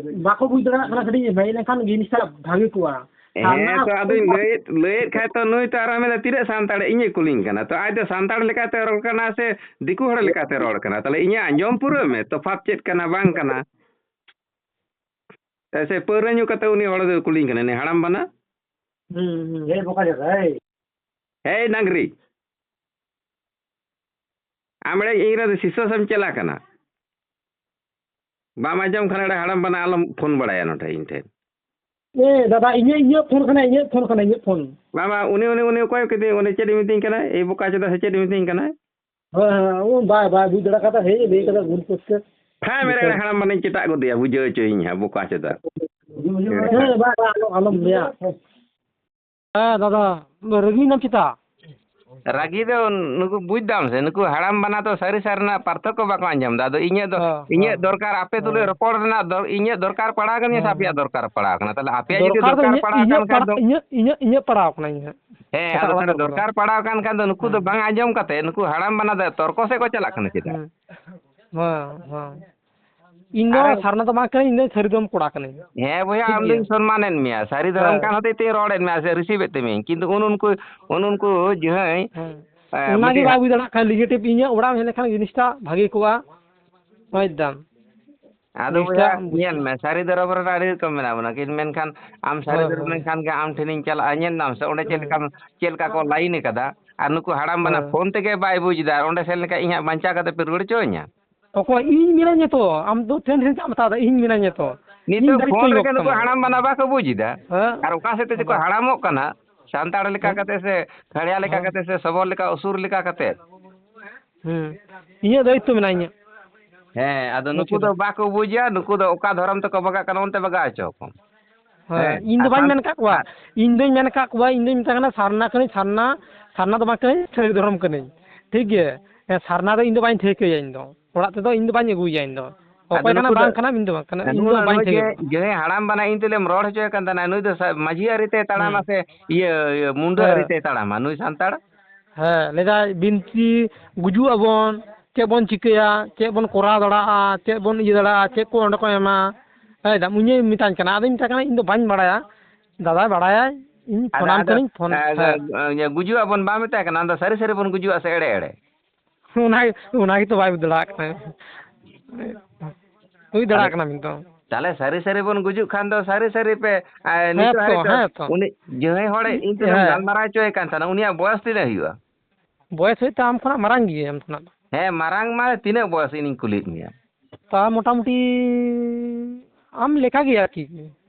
ᱵᱟᱠᱚ ᱵᱩᱡᱽ ᱫᱟᱲᱮᱭᱟᱜ ᱠᱟᱱᱟ, ᱠᱟᱹᱴᱤᱡ ᱦᱮᱡ ᱞᱮᱱᱠᱷᱟᱱ ᱡᱤᱱᱤᱥᱴᱟ ᱵᱷᱟᱜᱮ ᱠᱚᱜᱼᱟ᱾ ᱦᱮᱸ, ᱥᱟᱨᱱᱟ ᱛᱚ ᱟᱫᱚᱧ ᱞᱟᱹᱭᱮᱫ, ᱞᱟᱹᱭᱮᱫ ᱠᱷᱟᱡ ᱛᱚ ᱱᱩᱭ ᱛᱚ ᱟᱨᱚ ᱢᱮᱱᱫᱟ, "ᱛᱤᱱᱟᱹᱜ ᱥᱟᱱᱛᱟᱲ ᱤᱧᱮ ᱠᱩᱞᱤᱧ ᱠᱟᱱᱟ?" ᱛᱚ ᱟᱡ ᱫᱚ ᱥᱟᱱᱛᱟᱲ ᱞᱮᱠᱟᱛᱮ ᱨᱚᱲ ᱠᱟᱱᱟ ᱥᱮ ᱫᱤᱠᱩ ᱦᱚᱲ ᱞᱮᱠᱟᱛᱮ ᱨᱚᱲ ᱠᱟᱱᱟ? ᱛᱟᱦᱞᱮ ᱤᱧᱟᱹᱜ ᱟᱸᱡᱚᱢ ᱯᱩᱨᱟᱹᱣ ᱢᱮ, ᱛᱚᱯᱷᱟᱛ ᱪᱮᱫ ᱠᱟᱱᱟ ᱵᱟᱝ ᱠᱟᱱᱟ? ᱥᱮ ᱯᱟᱹᱣᱨᱟᱹ ᱧᱩ ᱠᱟᱛᱮ ᱩᱱᱤ ᱦᱚᱲ ᱫᱚᱭ ᱠᱩᱞᱤᱧ ᱠᱟᱱᱟ, ᱩᱱᱤ ᱦᱟᱲᱟᱢ ᱵᱟᱱᱟ? ᱦᱩᱸ, ᱦᱩᱸ, ᱦᱮᱸ, ᱵᱚᱠᱟ ᱡᱟᱭᱜᱟ, ᱦᱮᱸ᱾ ᱦᱮᱭ ᱰᱟᱝᱨᱤ, ᱟᱢ ᱮᱲᱮ ᱤᱧ ᱨᱮ ᱥᱤᱥᱚ ᱥᱮᱢ ᱪᱮᱞᱟ ᱠᱟᱱᱟ? ᱵᱟᱢ ᱟᱸᱡᱚᱢ ᱠᱷᱟᱱ ᱮᱲᱮ ᱦᱟᱲᱟᱢ ᱵᱟᱱᱟ ᱟᱞᱚᱢ ᱯᱷᱳᱱ ᱵᱟᱲᱟᱭᱟ ᱱᱚᱰᱮ ᱤᱧ ᱴᱷᱮᱱ᱾ ᱮ ᱫᱟᱫᱟ, ᱤᱧᱟᱹᱜ, ᱤᱧᱟᱹᱜ ᱯᱷᱳᱱ ᱠᱟᱱᱟ, ᱤᱧᱟᱹᱜ ᱯᱷᱳᱱ ᱠᱟᱱᱟ, ᱤᱧᱟᱹᱜ ᱯᱷᱳᱱ᱾ ᱵᱟᱝ, ᱵᱟᱝ, ᱩᱱᱤ, ᱩᱱᱤ, ᱩᱱᱤ ᱚᱠᱚᱭ ᱠᱤᱫᱤᱧ? ᱩᱱᱤ ᱪᱮᱫ ᱮ ᱢᱤᱛᱟᱹᱧ ᱠᱟᱱᱟ? ᱮᱭ ᱵᱚᱠᱟ ᱪᱚᱫᱟ ᱥᱮ ᱪᱮᱫ ᱮ ᱢᱤᱛᱟᱹᱧ ᱠᱟᱱᱟ? ᱦᱮᱸ, ᱦᱮᱸ, ᱩᱱ ᱵᱟᱭ, ᱵᱟᱭ ᱵᱩᱡᱽ ᱫᱟᱲᱮ ᱠᱟᱫᱟ, ᱦᱮᱡ ᱮ ᱞᱟᱹᱭ ᱠᱟᱫᱟ ᱵᱷᱩᱞ ᱯᱚᱨᱤᱥᱠᱟᱨ᱾ ᱦᱮᱸ, ᱢᱮᱨᱮ ᱦᱟᱲᱟᱢ ᱢᱟᱱᱮᱧ ᱪᱮᱴᱟᱜ ᱜᱚᱫᱮᱭᱟ, ᱵᱩᱡᱷᱟᱹᱣ ᱦᱚᱪᱚᱭᱤᱧ ᱦᱟᱸᱜ, ᱵᱚᱠᱟ ᱪᱚᱫᱟ᱾ ᱦᱮᱸ, ᱵᱟᱭ, ᱵᱟᱭ, ᱟᱞᱚᱢ, ᱟᱞᱚᱢ ᱞᱟᱹᱭᱟ᱾ ᱦᱮᱸ, ᱫᱟᱫᱟ, ᱨᱟᱹᱜᱤᱭᱮᱱᱟᱢ ᱪᱮᱛᱟ? ᱨᱟᱹᱜᱤ ᱫᱚ ᱱᱩᱠᱩ ᱵᱩᱡᱽ ᱫᱟᱢ ᱥᱮ, ᱱᱩᱠᱩ ᱦᱟᱲᱟᱢ ᱵᱟᱱᱟ ᱫᱚ ᱥᱟᱹᱨᱤ ᱥᱟᱹᱨᱤᱱᱟᱜ ᱯᱟᱨᱛᱷᱚᱠᱠᱚ ᱵᱟᱠᱚ ᱟᱸᱡᱚᱢ ᱫᱟ᱾ ᱟᱫᱚ ᱤᱧᱟᱹᱜ ᱫᱚ, ᱦᱮᱸ, ᱤᱧᱟᱹᱜ ᱦᱮᱸ᱾ ᱫᱚᱨᱠᱟᱨ, ᱟᱯᱮ ᱛᱩᱞᱩᱡ ᱦᱮᱸ᱾ ᱨᱚᱯᱚᱲ ᱨᱮᱱᱟᱜ ᱫᱚᱨ-, ᱤᱧᱟᱹᱜ ᱫᱚᱨᱠᱟᱨ ᱯᱟᱲᱟᱣ ᱠᱟᱱ ᱜᱮᱭᱟ ᱥᱮ ᱦᱮᱸ, ᱟᱯᱮᱭᱟᱜ ᱦᱮᱸ᱾ ᱫᱚᱨᱠᱟᱨ ᱯᱟᱲᱟᱣ ᱠᱟᱱᱟ? ᱛᱟᱦᱞᱮ ᱟᱯᱮᱭᱟᱜ ᱡᱩᱫᱤ ᱫᱚᱨᱠᱟᱨ ᱫᱚ ᱫᱚᱨᱠᱟᱨ ᱤᱧᱟᱹᱜ, ᱯᱟᱲᱟᱣ ᱤᱧᱟᱹᱜ, ᱠᱟᱱ ᱤᱧᱟᱹᱜ, ᱤᱧᱟᱹᱜ ᱯᱟᱲᱟᱣ ᱠᱟᱱᱟ ᱤᱧᱟᱹᱜ᱾ ᱦᱮᱸ, ᱮᱴᱟᱜ ᱟᱫᱚ ᱦᱚᱲᱟᱜ ᱛᱟᱦᱞᱮ ᱫᱚ ᱫᱚᱨᱠᱟᱨ ᱵᱟᱝ᱾ ᱯᱟᱲᱟᱣ ᱠᱟᱱ ᱠᱷᱟᱱ ᱫᱚ ᱱᱩᱠᱩ ᱫᱚ ᱦᱮᱸ᱾ ᱵᱟᱝ ᱟᱸᱡᱚᱢ ᱠᱟᱛᱮ ᱱᱩᱠᱩ ᱦᱟᱲᱟᱢ ᱵᱟᱱᱟ ᱫᱚ ᱛᱚᱨᱠᱚ ᱥᱮᱫ ᱠᱚ ᱪᱟᱞᱟᱜ ᱠᱟᱱᱟ ᱪᱮᱫᱟᱜ? ᱦᱮᱸ᱾ ᱦᱮᱸ, ᱦᱮᱸ᱾ ᱤᱧ ᱫᱚ ᱟᱨ ᱥᱟᱨᱱᱟ ᱫᱚ ᱵᱟᱝ ᱠᱟᱹᱱᱟᱹᱧ, ᱤᱧ ᱫᱚ ᱥᱟᱹᱨᱤ ᱫᱷᱚᱨᱚᱢ ᱠᱚᱲᱟ ᱠᱟᱹᱱᱟᱹᱧ᱾ ᱦᱮᱸ ᱵᱚᱭᱦᱟ, ᱴᱷᱤᱠ ᱟᱢ ᱜᱮᱭᱟ᱾ ᱫᱚᱧ ᱥᱚᱱᱢᱟᱱᱮᱫ ᱢᱮᱭᱟ᱾ ᱥᱟᱹᱨᱤ ᱫᱷᱚᱨᱚᱢ ᱦᱮᱸ᱾ ᱠᱟᱱ ᱦᱚᱛᱮᱡ ᱛᱮᱧ ᱨᱚᱲᱮᱫ ᱢᱮᱭᱟ ᱥᱮ ᱨᱤᱥᱤᱵᱷ ᱮᱫ ᱛᱮ ᱢᱤᱭᱟᱹᱧ᱾ ᱠᱤᱱᱛᱩ ᱩᱱ ᱩᱱᱠᱩ, ᱩᱱ ᱩᱱᱠᱩ ᱡᱟᱦᱟᱸᱭ, ᱦᱮᱸ᱾ ᱮ, ᱚᱱᱟᱜᱮ ᱢᱤᱫᱴᱤᱡ ᱵᱟᱭ ᱦᱟ- ᱵᱩᱡᱽ ᱫᱟᱲᱮᱭᱟᱜ ᱠᱟᱱᱟ, negative ᱤᱧᱟᱹᱜ ᱚᱲᱟᱜ ᱮᱢ ᱦᱮᱡ ᱞᱮᱱᱠᱷᱟᱱ ᱡᱤᱱᱤᱥᱴᱟ ᱵᱷᱟᱜᱮ ᱠᱚᱜᱼᱟ᱾ ᱵᱩᱡᱽ ᱫᱟᱢ? ᱟᱫᱚ ᱡᱤᱱᱤᱥᱴᱟ ᱵᱚᱭᱦᱟ, ᱵᱩᱡᱽ ᱧᱮᱞ ᱢᱮ, ᱥᱟᱹᱨᱤ ᱫᱷᱚᱨᱚᱢ ᱨᱮᱱ ᱟᱹᱰᱤ ᱨᱚᱠᱚᱢ ᱢᱮᱱᱟᱜ ᱵᱚᱱᱟ᱾ ᱠᱤᱱ-, ᱢᱮᱱᱠᱷᱟᱱ ᱟᱢ ᱥᱟᱹᱨᱤ ᱦᱳᱭ, ᱫᱷᱚᱨᱚᱢ ᱦᱳᱭ᱾ ᱞᱮᱱᱠᱷᱟᱱ ᱜᱮ ᱟᱢ ᱴᱷᱮᱱᱤᱧ ᱪᱟᱞᱟᱜᱼᱟ᱾ ᱧᱮᱞ ᱫᱟᱢ ᱥᱮ, ᱚᱸᱰᱮ ᱪᱮᱫ ᱦᱳᱭ᱾ ᱞᱮᱠᱟᱢ, ᱪᱮᱫ ᱞᱮᱠᱟ ᱠᱚ ᱞᱟᱭᱤᱱ ᱟᱠᱟᱫᱟ᱾ ᱟᱨ ᱱᱩᱠᱩ ᱦᱟᱲᱟᱢ ᱵᱟᱱᱟ ᱦᱳᱭ᱾ ᱯᱷᱳᱱ ᱛᱮᱜᱮ ᱵᱟᱭ ᱵᱩᱡᱽ ᱮᱫᱟ, ᱟᱨ ᱚᱸᱰᱮ ᱥᱮᱱ ᱞᱮᱠᱷᱟᱡ ᱤᱧ ᱦᱟᱸᱜ ᱵᱟᱧᱪᱟᱣ ᱠᱟᱛᱮ ᱯᱮ ᱨᱩᱣᱟᱹᱲ ᱦᱚᱪᱚᱣᱟᱹᱧᱟ? ᱚᱠᱚᱭ? ᱤᱧ ᱢᱮᱱᱟᱧᱟ ᱛᱚ, ᱟᱢ ᱫᱚ ᱴᱷᱮᱱ ᱴᱷᱮᱱ ᱪᱟᱜ ᱢᱮᱛᱟᱫᱟ, ᱤᱧ ᱢᱮᱱᱟᱧᱟ ᱛᱚ᱾ ᱤᱧ ᱱᱤᱛᱚᱜ ᱫᱟᱨᱮ ᱯᱷᱳᱱ ᱠᱚᱧ ᱨᱮᱜᱮ ᱜᱚᱜ ᱱᱩᱠᱩ ᱛᱟᱢᱟ᱾ ᱦᱟᱲᱟᱢ ᱵᱟᱱᱟ ᱵᱟᱠᱚ ᱵᱩᱡᱽ ᱮᱫᱟ᱾ ᱦᱮᱸ? ᱟᱨ ᱚᱠᱟ ᱥᱮᱫ ᱛᱮ ᱪᱮᱫ ᱠᱚ ᱵᱟᱝ᱾ ᱦᱟᱲᱟᱢᱚᱜ ᱠᱟᱱᱟ, ᱥᱟᱱᱛᱟᱲ ᱞᱮᱠᱟ ᱦᱮᱸ? ᱠᱟᱛᱮ ᱥᱮ ᱠᱷᱟᱲᱭᱟ ᱞᱮᱠᱟ ᱦᱮᱸ᱾ ᱠᱟᱛᱮ ᱥᱮ ᱥᱚᱵᱚᱨ ᱞᱮᱠᱟ, ᱩᱥᱩᱨ ᱞᱮᱠᱟ ᱠᱟᱛᱮ᱾ ᱦᱮᱸ᱾ ᱤᱧᱟᱹᱜ ᱫᱟᱭᱤᱛᱛᱚ ᱢᱮᱱᱟᱜᱼᱟ, ᱤᱧᱟᱹᱜ᱾ ᱦᱮᱸ, ᱟᱫᱚ ᱵᱩᱡᱽ ᱱᱩᱠᱩ ᱫᱚ ᱠᱮᱫᱟᱢ? ᱵᱟᱠᱚ ᱵᱩᱡᱟ, ᱱᱩᱠᱩ ᱫᱚ ᱚᱠᱟ ᱫᱷᱚᱨᱚᱢ ᱛᱮᱠᱚ ᱵᱟᱜᱟᱜ ᱠᱟᱱᱟ, ᱚᱱᱛᱮ ᱵᱟᱜᱟᱣ ᱦᱚᱪᱚ ᱠᱚᱢ᱾ ᱦᱮᱸ, ᱦᱮᱸ, ᱤᱧ ᱫᱚ ᱟᱨ ᱵᱟᱹᱧ ᱥᱟᱱ-, ᱢᱮᱱ ᱟᱠᱟᱫ ᱠᱚᱣᱟ᱾ ᱟᱨ ᱤᱧ ᱫᱚᱧ ᱢᱮᱱ ᱟᱠᱟᱫ ᱠᱚᱣᱟ, ᱤᱧ ᱫᱚᱧ ᱢᱮᱛᱟᱭ ᱠᱟᱱᱟ, ᱥᱟᱨᱱᱟ ᱠᱟᱹᱱᱟᱹᱧ, ᱥᱟᱨᱱᱟ, ᱥᱟᱨᱱᱟ ᱫᱚ ᱵᱟᱝ ᱠᱟᱹᱱᱟᱹᱧ, ᱥᱟᱹᱨᱤ ᱫᱷᱚᱨᱚᱢ ᱠᱟᱹᱱᱟᱹᱧ᱾ ᱴᱷᱤᱠ ᱜᱮ? ᱦᱮᱸ, ᱥᱟᱨᱱᱟ ᱫᱚ ᱤᱧ ᱫᱚ ᱵᱟᱹᱧ ᱴᱷᱟᱹᱣᱠᱟᱹᱭᱟ ᱤᱧ ᱫᱚ᱾ ᱚᱲᱟᱜ ᱛᱮᱫᱚ ᱤᱧ ᱫᱚ ᱵᱟᱹᱧ ᱟᱹᱜᱩᱭᱮᱭᱟ ᱤᱧ ᱫᱚ᱾ ᱟᱫᱚ ᱚᱠᱚᱭ ᱠᱟᱱᱟ ᱱᱩᱠᱩ ᱫᱚ, ᱵᱟᱝ ᱠᱟᱱᱟ, ᱤᱧ ᱫᱚ ᱵᱟᱝ ᱠᱟᱱᱟ, ᱤᱧ ᱫᱚ ᱱᱩᱭ ᱵᱟᱹᱧ ᱡᱮ, ᱴᱷᱟᱹᱣᱠᱟᱹᱭᱟ᱾ ᱡᱮ ᱦᱟᱲᱟᱢ ᱵᱟᱱᱟ ᱤᱧ ᱛᱩᱞᱩᱡ ᱮᱢ ᱨᱚᱲ ᱦᱚᱪᱚᱭᱮ ᱠᱟᱱ ᱛᱟᱦᱮᱱᱟ, ᱱᱩᱭ ᱫᱚ ᱥᱟ-, ᱢᱟᱹᱡᱷᱤ ᱟᱹᱨᱤ ᱛᱮᱭ ᱛᱟᱲᱟᱢᱟ ᱦᱩᱸ᱾ ᱥᱮ ᱤᱭᱟᱹ, ᱤᱭᱟᱹ, ᱢᱩᱱᱰᱟᱹ ᱟᱹᱨᱤ ᱦᱮᱸ᱾ ᱛᱮᱭ ᱛᱟᱲᱟᱢᱟ, ᱱᱩᱭ ᱥᱟᱱᱛᱟᱲ? ᱦᱮᱸ, ᱞᱟᱹᱭᱫᱟᱭ ᱵᱤᱱᱛᱤ, ᱜᱩᱡᱩᱜ ᱟᱵᱚᱱ, ᱪᱮᱫ ᱵᱚᱱ ᱪᱤᱠᱟᱹᱭᱟ, ᱪᱮᱫ ᱵᱚᱱ ᱠᱚᱨᱟᱣ ᱫᱟᱲᱮᱭᱟᱜᱼᱟ, ᱪᱮᱫ ᱵᱚᱱ ᱤᱭᱟᱹ ᱫᱟᱲᱮᱭᱟᱜᱼᱟ, ᱪᱮᱫ ᱠᱚ ᱚᱸᱰᱮ ᱠᱚ ᱮᱢᱟ᱾ ᱦᱮᱸ, ᱫᱟ, ᱩᱱᱤᱭᱮ ᱢᱮᱛᱟᱧ ᱠᱟᱱᱟ, ᱟᱫᱚᱧ ᱢᱮᱛᱟᱭ ᱠᱟᱱᱟ, "ᱤᱧ ᱫᱚ ᱵᱟᱹᱧ ᱵᱟᱲᱟᱭᱟ, ᱫᱟᱫᱟᱭ ᱵᱟᱲᱟᱭᱟᱭ, ᱤᱧ ᱟᱫᱚ, ᱯᱷᱳᱱᱟᱢ ᱟᱫᱚ, ᱠᱟᱹᱱᱟᱹᱧ, ᱯᱷᱳᱱ", ᱟᱫᱚ, ᱦᱮᱸ᱾ ᱤᱭᱟᱹ, ᱜᱩᱡᱩᱜ ᱟᱵᱚᱱ ᱵᱟᱢ ᱢᱮᱛᱟᱭ ᱠᱟᱱᱟ, ᱟᱢ ᱫᱚ ᱥᱟᱹᱨᱤ ᱥᱟᱹᱨᱤ ᱵᱚᱱ ᱜᱩᱡᱩᱜᱼᱟ ᱥᱮ ᱮᱲᱮ ᱮᱲᱮ? ᱚᱱᱟ, ᱚᱱᱟ ᱜᱮᱛᱚ ᱵᱟᱭ ᱵᱩᱡᱽ ᱫᱟᱲᱮᱭᱟᱜ ᱠᱟᱱᱟ᱾ ᱵᱩᱡᱽ ᱛᱟᱦᱞᱮ, ᱫᱟᱲᱮᱭᱟᱜ ᱠᱟᱱᱟ ᱵᱤᱱ ᱛᱚ᱾ ᱛᱟᱦᱞᱮ ᱥᱟᱹᱨᱤ ᱥᱟᱹᱨᱤ ᱵᱚᱱ ᱜᱩᱡᱩᱜ ᱠᱷᱟᱱ ᱫᱚ ᱥᱟᱹᱨᱤ ᱥᱟᱹᱨᱤ ᱯᱮ, ᱮ, ᱦᱮᱸ ᱱᱤᱛᱚᱜ ᱛᱚ, ᱦᱟᱹᱨᱤᱡ ᱛᱚ ᱦᱮᱸ ᱛᱚ᱾ ᱩᱱᱤ ᱡᱟᱦᱟᱸᱭ ᱦᱚᱲ ᱤᱧ ᱛᱩᱞᱩᱡ ᱮᱢ ᱦᱮᱸ᱾ ᱜᱟᱞᱢᱟᱨᱟᱣ ᱦᱚᱪᱚᱭᱮ ᱠᱟᱱ ᱛᱟᱦᱮᱱᱟ, ᱩᱱᱤᱭᱟᱜ ᱵᱚᱭᱚᱥ ᱛᱤᱱᱟᱹᱜ ᱦᱩᱭᱩᱜᱼᱟ? ᱵᱚᱭᱮᱥ ᱦᱩᱭᱩᱜ ᱛᱟᱢ ᱟᱢ ᱠᱷᱚᱱᱟᱜ ᱢᱟᱨᱟᱝ ᱜᱮᱭᱟ, ᱟᱢ ᱠᱷᱚᱱᱟᱜ ᱫᱚ᱾ ᱦᱮᱸ, ᱢᱟᱨᱟᱝ ᱢᱟ ᱛᱤᱱᱟᱹᱜ ᱵᱚᱭᱮᱥ ᱤᱧᱤᱧ ᱠᱩᱞᱤᱭᱮᱫ ᱢᱮᱭᱟ? ᱛᱟ ᱢᱚᱴᱟᱢᱩᱴᱤ ᱟᱢ ᱞᱮᱠᱟ ᱜᱮ ᱟᱨᱠᱤ᱾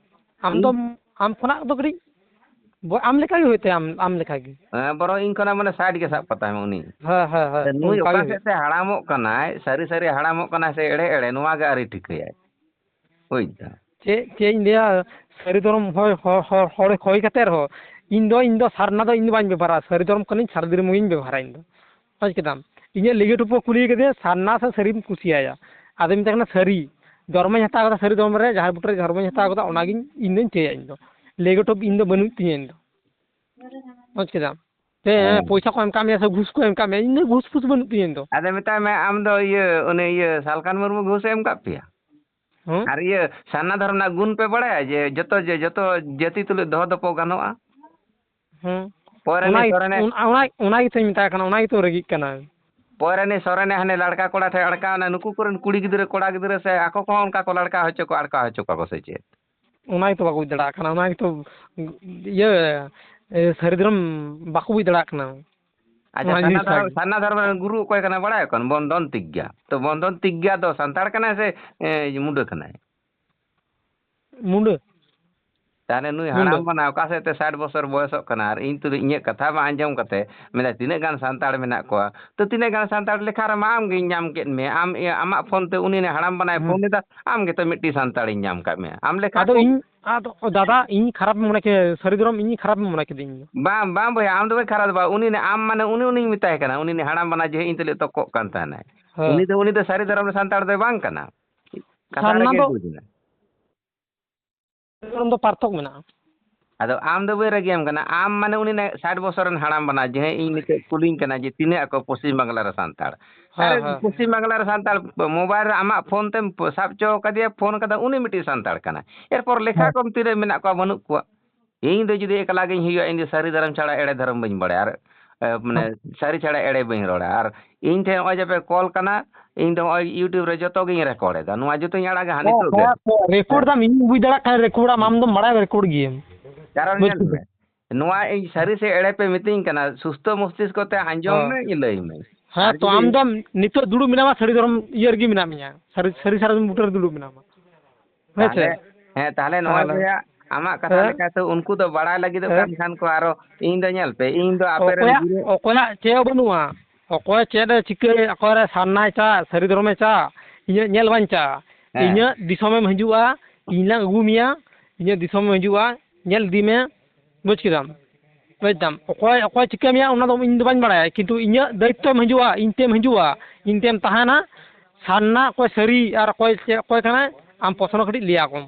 ᱟᱢ ᱤᱧ? ᱫᱚ ᱟᱢ ᱠᱷᱚᱱᱟᱜ ᱫᱚ ᱠᱟᱹᱴᱤᱡ ᱵᱚ-, ᱟᱢ ᱞᱮᱠᱟ ᱜᱮ ᱦᱩᱭᱩᱜ ᱛᱟᱭᱟ, ᱟᱢ, ᱟᱢ ᱞᱮᱠᱟ ᱜᱮ᱾ ᱦᱮᱸ, ᱵᱚᱨᱚᱝ ᱤᱧ ᱠᱷᱚᱱᱟᱜ ᱢᱟᱱᱮ ᱥᱟᱴ ᱜᱮ ᱥᱟᱵ ᱠᱟᱛᱟᱭ ᱢᱮ ᱩᱱᱤ᱾ ᱦᱮᱸ, ᱦᱮᱸ, ᱦᱮᱸ, ᱱᱩᱭ ᱚᱱᱠᱟ ᱚᱠᱟ ᱜᱮ ᱥᱮᱫ ᱦᱩᱭᱩᱜ᱾ ᱛᱮ ᱦᱟᱲᱟᱢᱚᱜ ᱠᱟᱱᱟᱭ, ᱥᱟᱹᱨᱤ ᱥᱟᱹᱨᱤ ᱦᱟᱲᱟᱢᱚᱜ ᱠᱟᱱᱟᱭ ᱥᱮ ᱮᱲᱮ ᱮᱲᱮ, ᱱᱚᱣᱟ ᱜᱮ ᱟᱹᱣᱨᱤ ᱴᱷᱤᱠᱟᱹᱭᱟᱭ᱾ ᱵᱩᱡᱽ ᱫᱟᱢ? ᱪᱮᱫ, ᱪᱮᱫ ᱤᱧ ᱞᱟᱹᱭᱟ, ᱥᱟᱹᱨᱤ ᱫᱷᱚᱨᱚᱢ ᱦᱚᱲ, ᱦᱚᱲ, ᱦᱚᱲ, ᱦᱚᱲ ᱦᱩᱭ ᱠᱟᱛᱮ ᱨᱮᱦᱚᱸ ᱤᱧ ᱫᱚ, ᱤᱧ ᱫᱚ ᱥᱟᱨᱱᱟ ᱫᱚ ᱤᱧ ᱫᱚ ᱵᱟᱹᱧ ᱵᱮᱵᱚᱦᱟᱨᱟ, ᱥᱟᱹᱨᱤ ᱫᱷᱚᱨᱚᱢ ᱠᱟᱹᱱᱟᱹᱧ, ᱥᱟᱹᱨᱤ ᱫᱷᱚᱨᱚᱢ ᱜᱤᱧ ᱵᱮᱵᱚᱦᱟᱨᱟ ᱤᱧ ᱫᱚ᱾ ᱵᱩᱡᱽ ᱠᱮᱫᱟᱢ? ᱤᱧᱟᱹᱜ ᱞᱤᱜᱟᱹ ᱴᱩᱯᱩ ᱠᱩᱞᱤ ᱠᱟᱫᱮᱭᱟ, ᱥᱟᱨᱱᱟ ᱥᱮ ᱥᱟᱹᱨᱤᱢ ᱠᱩᱥᱤᱭᱟᱭᱟ? ᱟᱫᱚᱧ ᱢᱮᱛᱟᱭ ᱠᱟᱱᱟ, "ᱥᱟᱹᱨᱤ, ᱡᱚᱨᱢᱚᱧ ᱦᱟᱛᱟᱣ ᱠᱟᱫᱟ ᱥᱟᱹᱨᱤ ᱫᱷᱚᱨᱚᱢ ᱨᱮ, ᱡᱟᱦᱮᱨ ᱵᱩᱴᱟᱹ ᱨᱮ ᱡᱚᱨᱢᱚᱧ ᱦᱟᱛᱟᱣ ᱠᱟᱫᱟ, ᱚᱱᱟᱜᱤᱧ, ᱤᱧ ᱫᱚᱧ ᱪᱟᱹᱭᱟ ᱤᱧ ᱫᱚ᱾ ᱞᱤᱜᱟᱹ ᱴᱩᱯ ᱤᱧ ᱫᱚ ᱵᱟᱹᱱᱩᱜ ᱛᱤᱧᱟᱹ ᱤᱧ ᱫᱚ᱾" ᱵᱩᱡᱽ ᱠᱮᱫᱟᱢ? ᱦᱮᱸ, ᱦᱮᱸ, ᱦᱮᱸ᱾ ᱯᱚᱭᱥᱟ ᱠᱚ ᱮᱢ ᱠᱟᱜ ᱢᱮᱭᱟ ᱥᱮ ᱜᱷᱩᱥ ᱠᱚ ᱮᱢ ᱠᱟᱜ ᱢᱮᱭᱟ, ᱤᱧ ᱫᱚ ᱜᱷᱩᱥ ᱯᱷᱩᱥ ᱵᱟᱹᱱᱩᱜ ᱛᱤᱧᱟᱹ ᱤᱧ ᱫᱚ᱾ ᱟᱫᱚ ᱢᱮᱛᱟᱭ ᱢᱮ, ᱟᱢ ᱫᱚ ᱤᱭᱟᱹ, ᱩᱱᱤ ᱤᱭᱟᱹ ᱥᱟᱞᱠᱷᱟᱱ ᱢᱩᱨᱢᱩ ᱜᱷᱩᱥ ᱮ ᱮᱢ ᱠᱟᱜ ᱯᱮᱭᱟ? ᱦᱮᱸ? ᱟᱨ ᱤᱭᱟᱹ ᱥᱟᱨᱱᱟ ᱫᱷᱚᱨᱚᱢ ᱨᱮᱱᱟᱜ ᱜᱩᱱ ᱯᱮ ᱵᱟᱲᱟᱭᱟ ᱡᱮ ᱡᱚᱛᱚ, ᱡᱮ ᱡᱚᱛᱚ ᱡᱟᱹᱛᱤ ᱛᱩᱞᱩᱡ ᱫᱚᱦᱚ ᱫᱚᱯᱚ ᱜᱟᱱᱚᱜᱼᱟ? ᱦᱮᱸ᱾ ᱯᱚᱨᱮ ᱚᱱᱟ ᱱᱩᱭ ᱜᱮ-, ᱥᱚᱨᱮᱱᱮ ᱚᱱ-, ᱚᱱᱟ, ᱚᱱᱟ ᱜᱮᱛᱚᱧ ᱢᱮᱛᱟᱭ ᱠᱟᱱᱟ, ᱚᱱᱟ ᱜᱮᱛᱚ ᱨᱟᱹᱜᱤᱜ ᱠᱟᱱᱟᱭ᱾ ᱯᱚᱨᱮ ᱱᱩᱭ ᱥᱚᱨᱮᱱᱮ ᱦᱟᱱᱮ ᱞᱟᱲᱠᱟ ᱠᱚᱲᱟ ᱴᱷᱮᱱ ᱟᱲᱠᱟᱣ ᱮᱱᱟ, ᱱᱩᱠᱩ ᱠᱚᱨᱮᱱ ᱠᱩᱲᱤ ᱜᱤᱫᱽᱨᱟᱹ, ᱠᱚᱲᱟ ᱜᱤᱫᱽᱨᱟᱹ ᱥᱮ ᱟᱠᱚ ᱠᱚᱦᱚᱸ ᱚᱱᱠᱟ ᱠᱚ ᱞᱟᱲᱠᱟ ᱦᱚᱪᱚ ᱠᱚ, ᱟᱲᱠᱟ ᱦᱚᱪᱚ ᱠᱚᱣᱟ ᱠᱚ ᱥᱮ ᱪᱮᱫ? ᱚᱱᱟ ᱜᱮᱛᱚ ᱵᱟᱠᱚ ᱵᱩᱡᱽ ᱫᱟᱲᱮᱭᱟᱜ ᱠᱟᱱᱟ, ᱚᱱᱟ ᱜᱮᱛᱚ, ᱤᱭᱟᱹ, ᱮ, ᱥᱟᱹᱨᱤ ᱫᱷᱚᱨᱚᱢ ᱵᱟᱠᱚ ᱵᱩᱡᱽ ᱫᱟᱲᱮᱭᱟᱜ ᱠᱟᱱᱟ᱾ ᱟᱪᱪᱷᱟ, ᱚᱱᱟ ᱥᱟᱨᱱᱟ ᱡᱤᱱᱤᱥ ᱫᱷᱚᱨᱚᱢ, ᱴᱟᱜ ᱜᱮ᱾ ᱥᱟᱨᱱᱟ ᱫᱷᱚᱨᱚᱢ ᱨᱮᱱ ᱜᱩᱨᱩ ᱚᱠᱚᱭ ᱠᱟᱱᱟᱭ ᱵᱟᱲᱟᱭ ᱠᱟᱱ? ᱵᱚᱱᱫᱚᱱ ᱛᱤᱜᱽᱜᱟ᱾ ᱛᱚ, ᱵᱚᱱᱫᱚᱱ ᱛᱤᱜᱽᱜᱟ ᱫᱚ ᱥᱟᱱᱛᱟᱲ ᱠᱟᱱᱟᱭ ᱥᱮ, ᱮ, ᱢᱩᱰᱟᱹ ᱠᱟᱱᱟᱭ? ᱢᱩᱰᱟᱹ᱾ ᱛᱟᱦᱚᱞᱮ ᱱᱩᱭ ᱦᱟᱲᱟᱢ ᱵᱟᱱᱟ ᱚᱠᱟ ᱥᱮᱫ ᱛᱮ ᱥᱟᱴ ᱵᱚᱥᱚᱨ ᱵᱚᱭᱚᱥᱚᱜ ᱠᱟᱱᱟ, ᱟᱨ ᱤᱧ ᱛᱩᱞᱩᱡ ᱤᱧᱟᱹᱜ ᱠᱟᱛᱷᱟ ᱵᱟᱝ ᱟᱸᱡᱚᱢ ᱠᱟᱛᱮ ᱢᱮᱱᱫᱟ, "ᱛᱤᱱᱟᱹᱜ ᱜᱟᱱ ᱥᱟᱱᱛᱟᱲ ᱢᱮᱱᱟᱜ ᱠᱚᱣᱟ?" ᱛᱚ ᱛᱤᱱᱟᱹᱜ ᱜᱟᱱ ᱥᱟᱱᱛᱟᱲ ᱞᱮᱠᱷᱟ ᱨᱮᱢᱟ ᱟᱢ ᱜᱤᱧ ᱧᱟᱢ ᱠᱮᱫ ᱢᱮᱭᱟ᱾ ᱟᱢ ᱤᱭᱟᱹ ᱟᱢᱟᱜ ᱯᱷᱳᱱ ᱛᱮ ᱩᱱᱤ ᱦᱟᱲᱟᱢ ᱵᱟᱱᱟᱭ ᱦᱮᱸ᱾ ᱯᱷᱳᱱ ᱮᱫᱟ, ᱟᱢ ᱜᱮᱛᱚ ᱢᱤᱫᱴᱤᱡ ᱥᱟᱱᱛᱟᱲᱤᱧ ᱧᱟᱢ ᱠᱟᱫ ᱢᱮᱭᱟ᱾ ᱟᱢ ᱞᱮᱠᱷᱟ ᱟᱫᱚ ᱠᱚᱢ᱾ ᱤᱧ, ᱟᱫᱚ ᱫᱟᱫᱟ, ᱤᱧ ᱠᱷᱟᱨᱟᱯ ᱢᱚᱱᱮ ᱠᱮᱫ, ᱥᱟᱹᱨᱤ ᱫᱷᱚᱨᱚᱢ ᱤᱧ ᱠᱷᱟᱨᱟᱯ ᱢᱚᱱᱮ ᱠᱮᱫᱤᱧ ᱤᱧ ᱫᱚ᱾ ᱵᱟᱝ, ᱵᱟᱝ ᱵᱚᱭᱦᱟ, ᱟᱢ ᱫᱚ ᱵᱟᱹᱧ ᱠᱷᱟᱨᱟᱯ ᱫᱚ ᱵᱟᱝ᱾ ᱩᱱᱤ ᱱᱮ ᱟᱢ ᱢᱟᱱᱮ ᱩᱱᱤ, ᱩᱱᱤᱧ ᱢᱮᱛᱟᱭ ᱠᱟᱱᱟ, ᱩᱱᱤ ᱱᱮ ᱦᱟᱲᱟᱢ ᱵᱟᱱᱟ ᱡᱮ ᱤᱧ ᱛᱩᱞᱩᱡ ᱛᱚᱠᱚᱜ ᱠᱟᱱ ᱛᱟᱦᱮᱱᱟᱭ᱾ ᱦᱮᱸ᱾ ᱩᱱᱤ ᱫᱚ, ᱩᱱᱤ ᱫᱚ ᱥᱟᱹᱨᱤ ᱫᱷᱚᱨᱚᱢ ᱨᱮ ᱥᱟᱱᱛᱟᱲ ᱫᱚᱭ ᱵᱟᱝ ᱠᱟᱱᱟ᱾ ᱠᱟᱛᱷᱟ ᱥᱟᱨᱱᱟ ᱨᱮᱜᱮ ᱫᱚ ᱵᱩᱡᱽ ᱮᱱᱟ᱾ ᱫᱷᱚᱨᱚᱢ ᱫᱚ ᱯᱟᱨᱛᱷᱚᱠ ᱢᱮᱱᱟᱜᱼᱟ᱾ ᱟᱫᱚ ᱟᱢ ᱫᱚ ᱵᱟᱹᱧ ᱨᱟᱹᱜᱤᱭᱟᱢ ᱠᱟᱱᱟ, ᱟᱢ ᱢᱟᱱᱮ ᱩᱱᱤ ᱱᱮ ᱥᱟᱴ ᱵᱚᱥᱚᱨ ᱨᱮᱱ ᱦᱟᱲᱟᱢ ᱵᱟᱱᱟ, ᱡᱟᱦᱟᱸᱭ ᱤᱧ ᱱᱤᱛᱚᱜ ᱠᱩᱞᱤᱧ ᱠᱟᱱᱟ ᱡᱮ ᱛᱤᱱᱟᱹᱜ ᱟᱠᱚ ᱯᱚᱥᱪᱤᱢ ᱵᱟᱝᱞᱟ ᱨᱮ ᱥᱟᱱᱛᱟᱲ᱾ ᱦᱮᱸ, ᱟᱨ ᱦᱮᱸ, ᱯᱚᱥᱪᱤᱢ ᱦᱮᱸ᱾ ᱵᱟᱝᱞᱟ ᱨᱮ ᱥᱟᱱᱛᱟᱲ ᱢᱳᱵᱟᱭᱤᱞ ᱨᱮ ᱟᱢᱟᱜ ᱯᱷᱳᱱ ᱛᱮᱢ ᱥᱟᱵ ᱦᱚᱪᱚ ᱠᱟᱫᱮᱭᱟ, ᱯᱷᱳᱱ ᱠᱟᱫᱟ, ᱩᱱᱤ ᱢᱤᱫᱴᱤᱡ ᱥᱟᱱᱛᱟᱲ ᱠᱟᱱᱟᱭ᱾ ᱮᱨᱯᱚᱨ ᱞᱮᱠᱷᱟ ᱦᱮᱸ᱾ ᱠᱚᱢ ᱛᱤᱱᱟᱹᱜ ᱢᱮᱱᱟᱜ ᱠᱚᱣᱟ, ᱵᱟᱹᱱᱩᱜ ᱠᱚᱣᱟ᱾ ᱤᱧ ᱫᱚ ᱡᱩᱫᱤ ᱮᱠᱞᱟ ᱜᱤᱧ ᱦᱩᱭᱩᱜᱼᱟ, ᱤᱧ ᱫᱚ ᱥᱟᱹᱨᱤ ᱫᱷᱚᱨᱚᱢ ᱪᱷᱟᱲᱟ ᱮᱲᱮ ᱫᱷᱚᱨᱚᱢ ᱵᱟᱹᱧ ᱵᱟᱲᱟᱭᱟ᱾ ᱟᱨ, ᱮ, ᱢᱟᱱᱮ, ᱦᱮᱸ᱾ ᱥᱟᱹᱨᱤ ᱪᱷᱟᱲᱟ ᱮᱲᱮ ᱵᱟᱹᱧ ᱨᱚᱲᱟ᱾ ᱟᱨ ᱤᱧ ᱴᱷᱮᱱ ᱱᱚᱜᱼᱚᱭ ᱡᱮ ᱯᱮ ᱠᱚᱞ ᱠᱟᱱᱟ, ᱤᱧ ᱫᱚ ᱱᱚᱜᱼᱚᱭ YouTube ᱨᱮ ᱡᱚᱛᱚ ᱜᱤᱧ ᱨᱮᱠᱚᱨᱰ ᱮᱫᱟ᱾ ᱱᱚᱣᱟ ᱡᱚᱛᱚᱧ ᱟᱲᱟᱜᱟ ᱦᱟᱸᱜ ᱱᱤᱛᱚᱜ ᱜᱮ᱾ ᱚᱠᱚᱭᱟᱜ ᱠᱚ ᱨᱮᱠᱚᱨᱰ ᱫᱟᱢ? ᱤᱧ ᱵᱩᱡᱽ ᱫᱟᱲᱮᱭᱟᱜ ᱠᱟᱱᱟ ᱨᱮᱠᱚᱨᱰ ᱟᱢ, ᱟᱢ ᱫᱚᱢ ᱵᱟᱲᱟᱭᱟ ᱨᱮᱠᱚᱨᱰ ᱜᱮᱭᱟᱢ᱾ ᱠᱟᱨᱚᱱ ᱵᱩᱡᱽ ᱧᱮᱞ ᱠᱮᱫᱟ? ᱢᱮ, ᱱᱚᱣᱟ ᱤᱧ ᱥᱟᱹᱨᱤ ᱥᱮ ᱮᱲᱮ ᱯᱮ ᱢᱤᱛᱟᱹᱧ ᱠᱟᱱᱟ, ᱥᱩᱥᱛᱷᱚ ᱢᱚᱥᱛᱤᱥᱠᱚ ᱛᱮ ᱟᱸᱡᱚᱢ ᱦᱮᱸ᱾ ᱢᱮ, ᱤᱧ ᱞᱟᱹᱭ ᱢᱮ᱾ ᱦᱮᱸ, ᱟᱨ ᱛᱚ ᱡᱩᱫᱤ ᱟᱢ ᱫᱚ ᱱᱤᱛᱚᱜ ᱫᱩᱲᱩᱵ ᱢᱮᱱᱟᱢᱟ, ᱥᱟᱹᱨᱤ ᱫᱷᱚᱨᱚᱢ ᱤᱭᱟᱹ ᱨᱮᱜᱮ ᱢᱮᱱᱟᱜ ᱢᱮᱭᱟ, ᱥᱟᱹᱨᱤ, ᱥᱟᱹᱨᱤ ᱥᱟᱨᱡᱚᱢ ᱵᱩᱴᱟᱹ ᱨᱮ ᱫᱩᱲᱩᱵ ᱢᱮᱱᱟᱢᱟ᱾ ᱦᱮᱸ ᱥᱮ? ᱛᱟᱦᱞᱮ, ᱦᱮᱸ, ᱛᱟᱦᱞᱮ ᱱᱚᱜᱼᱚᱭ ᱛᱟᱦᱞᱮ᱾ ᱵᱚᱭᱦᱟ, ᱟᱢᱟᱜ ᱠᱟᱛᱷᱟ ᱦᱮᱸ᱾ ᱞᱮᱠᱟᱛᱮ ᱩᱱᱠᱩ ᱫᱚ ᱵᱟᱲᱟᱭ ᱞᱟᱹᱜᱤᱫᱚᱜ ᱦᱮᱸ᱾ ᱠᱟᱱ ᱠᱷᱟᱱ ᱠᱚ, ᱟᱨᱚ ᱤᱧ ᱫᱚ ᱧᱮᱞ ᱯᱮ, ᱤᱧ ᱫᱚ ᱟᱯᱮ ᱨᱮᱱ ᱚᱠᱚᱭᱟᱜ, ᱜᱤᱫᱽᱨᱟᱹ ᱚᱠᱚᱭᱟᱜ ᱪᱮᱫ ᱦᱚᱸ ᱵᱟᱹᱱᱩᱜᱼᱟ᱾ ᱚᱠᱚᱭ ᱪᱮᱫ ᱮ ᱪᱤᱠᱟᱹᱭ, ᱚᱠᱚᱭ ᱨᱮ ᱥᱟᱨᱱᱟᱭ ᱪᱟᱜ, ᱥᱟᱹᱨᱤ ᱫᱷᱚᱨᱚᱢᱮ ᱪᱟᱜ, ᱤᱧᱟᱹᱜ ᱧᱮᱞ ᱵᱟᱧ ᱪᱟᱜ᱾ ᱦᱮᱸ᱾ ᱤᱧᱟᱹᱜ ᱫᱤᱥᱚᱢᱮᱢ ᱦᱤᱡᱩᱜᱼᱟ, ᱤᱧ ᱞᱟᱝ ᱟᱹᱜᱩ ᱢᱮᱭᱟ, ᱤᱧᱟᱹᱜ ᱫᱤᱥᱚᱢᱮᱢ ᱦᱤᱡᱩᱜᱼᱟ, ᱧᱮᱞ ᱤᱫᱤ ᱢᱮ, ᱵᱩᱡᱽ ᱠᱮᱫᱟᱢ? ᱵᱩᱡᱽ ᱫᱟᱢ, ᱚᱠᱚᱭ, ᱚᱠᱚᱭ ᱪᱤᱠᱟᱹ ᱢᱮᱭᱟ, ᱚᱱᱟ ᱫᱚ ᱤᱧ ᱫᱚ ᱵᱟᱹᱧ ᱵᱟᱲᱟᱭᱟ, ᱠᱤᱱᱛᱩ ᱤᱧᱟᱹᱜ ᱫᱟᱭᱤᱛᱛᱚᱢ ᱦᱤᱡᱩᱜᱼᱟ, ᱤᱧ ᱴᱷᱮᱱ ᱦᱤᱡᱩᱜᱼᱟ, ᱤᱧ ᱴᱷᱮᱱ ᱛᱟᱦᱮᱱᱟ, ᱥᱟᱨᱱᱟ ᱚᱠᱚᱭ ᱥᱟᱹᱨᱤ ᱟᱨ ᱚᱠᱚᱭ ᱪᱮᱫ, ᱚᱠᱚᱭ ᱠᱟᱱᱟᱭ, ᱟᱢ ᱯᱨᱚᱥᱱᱚ ᱠᱟᱹᱴᱤᱡ ᱞᱟᱹᱭ ᱟᱠᱚᱢ᱾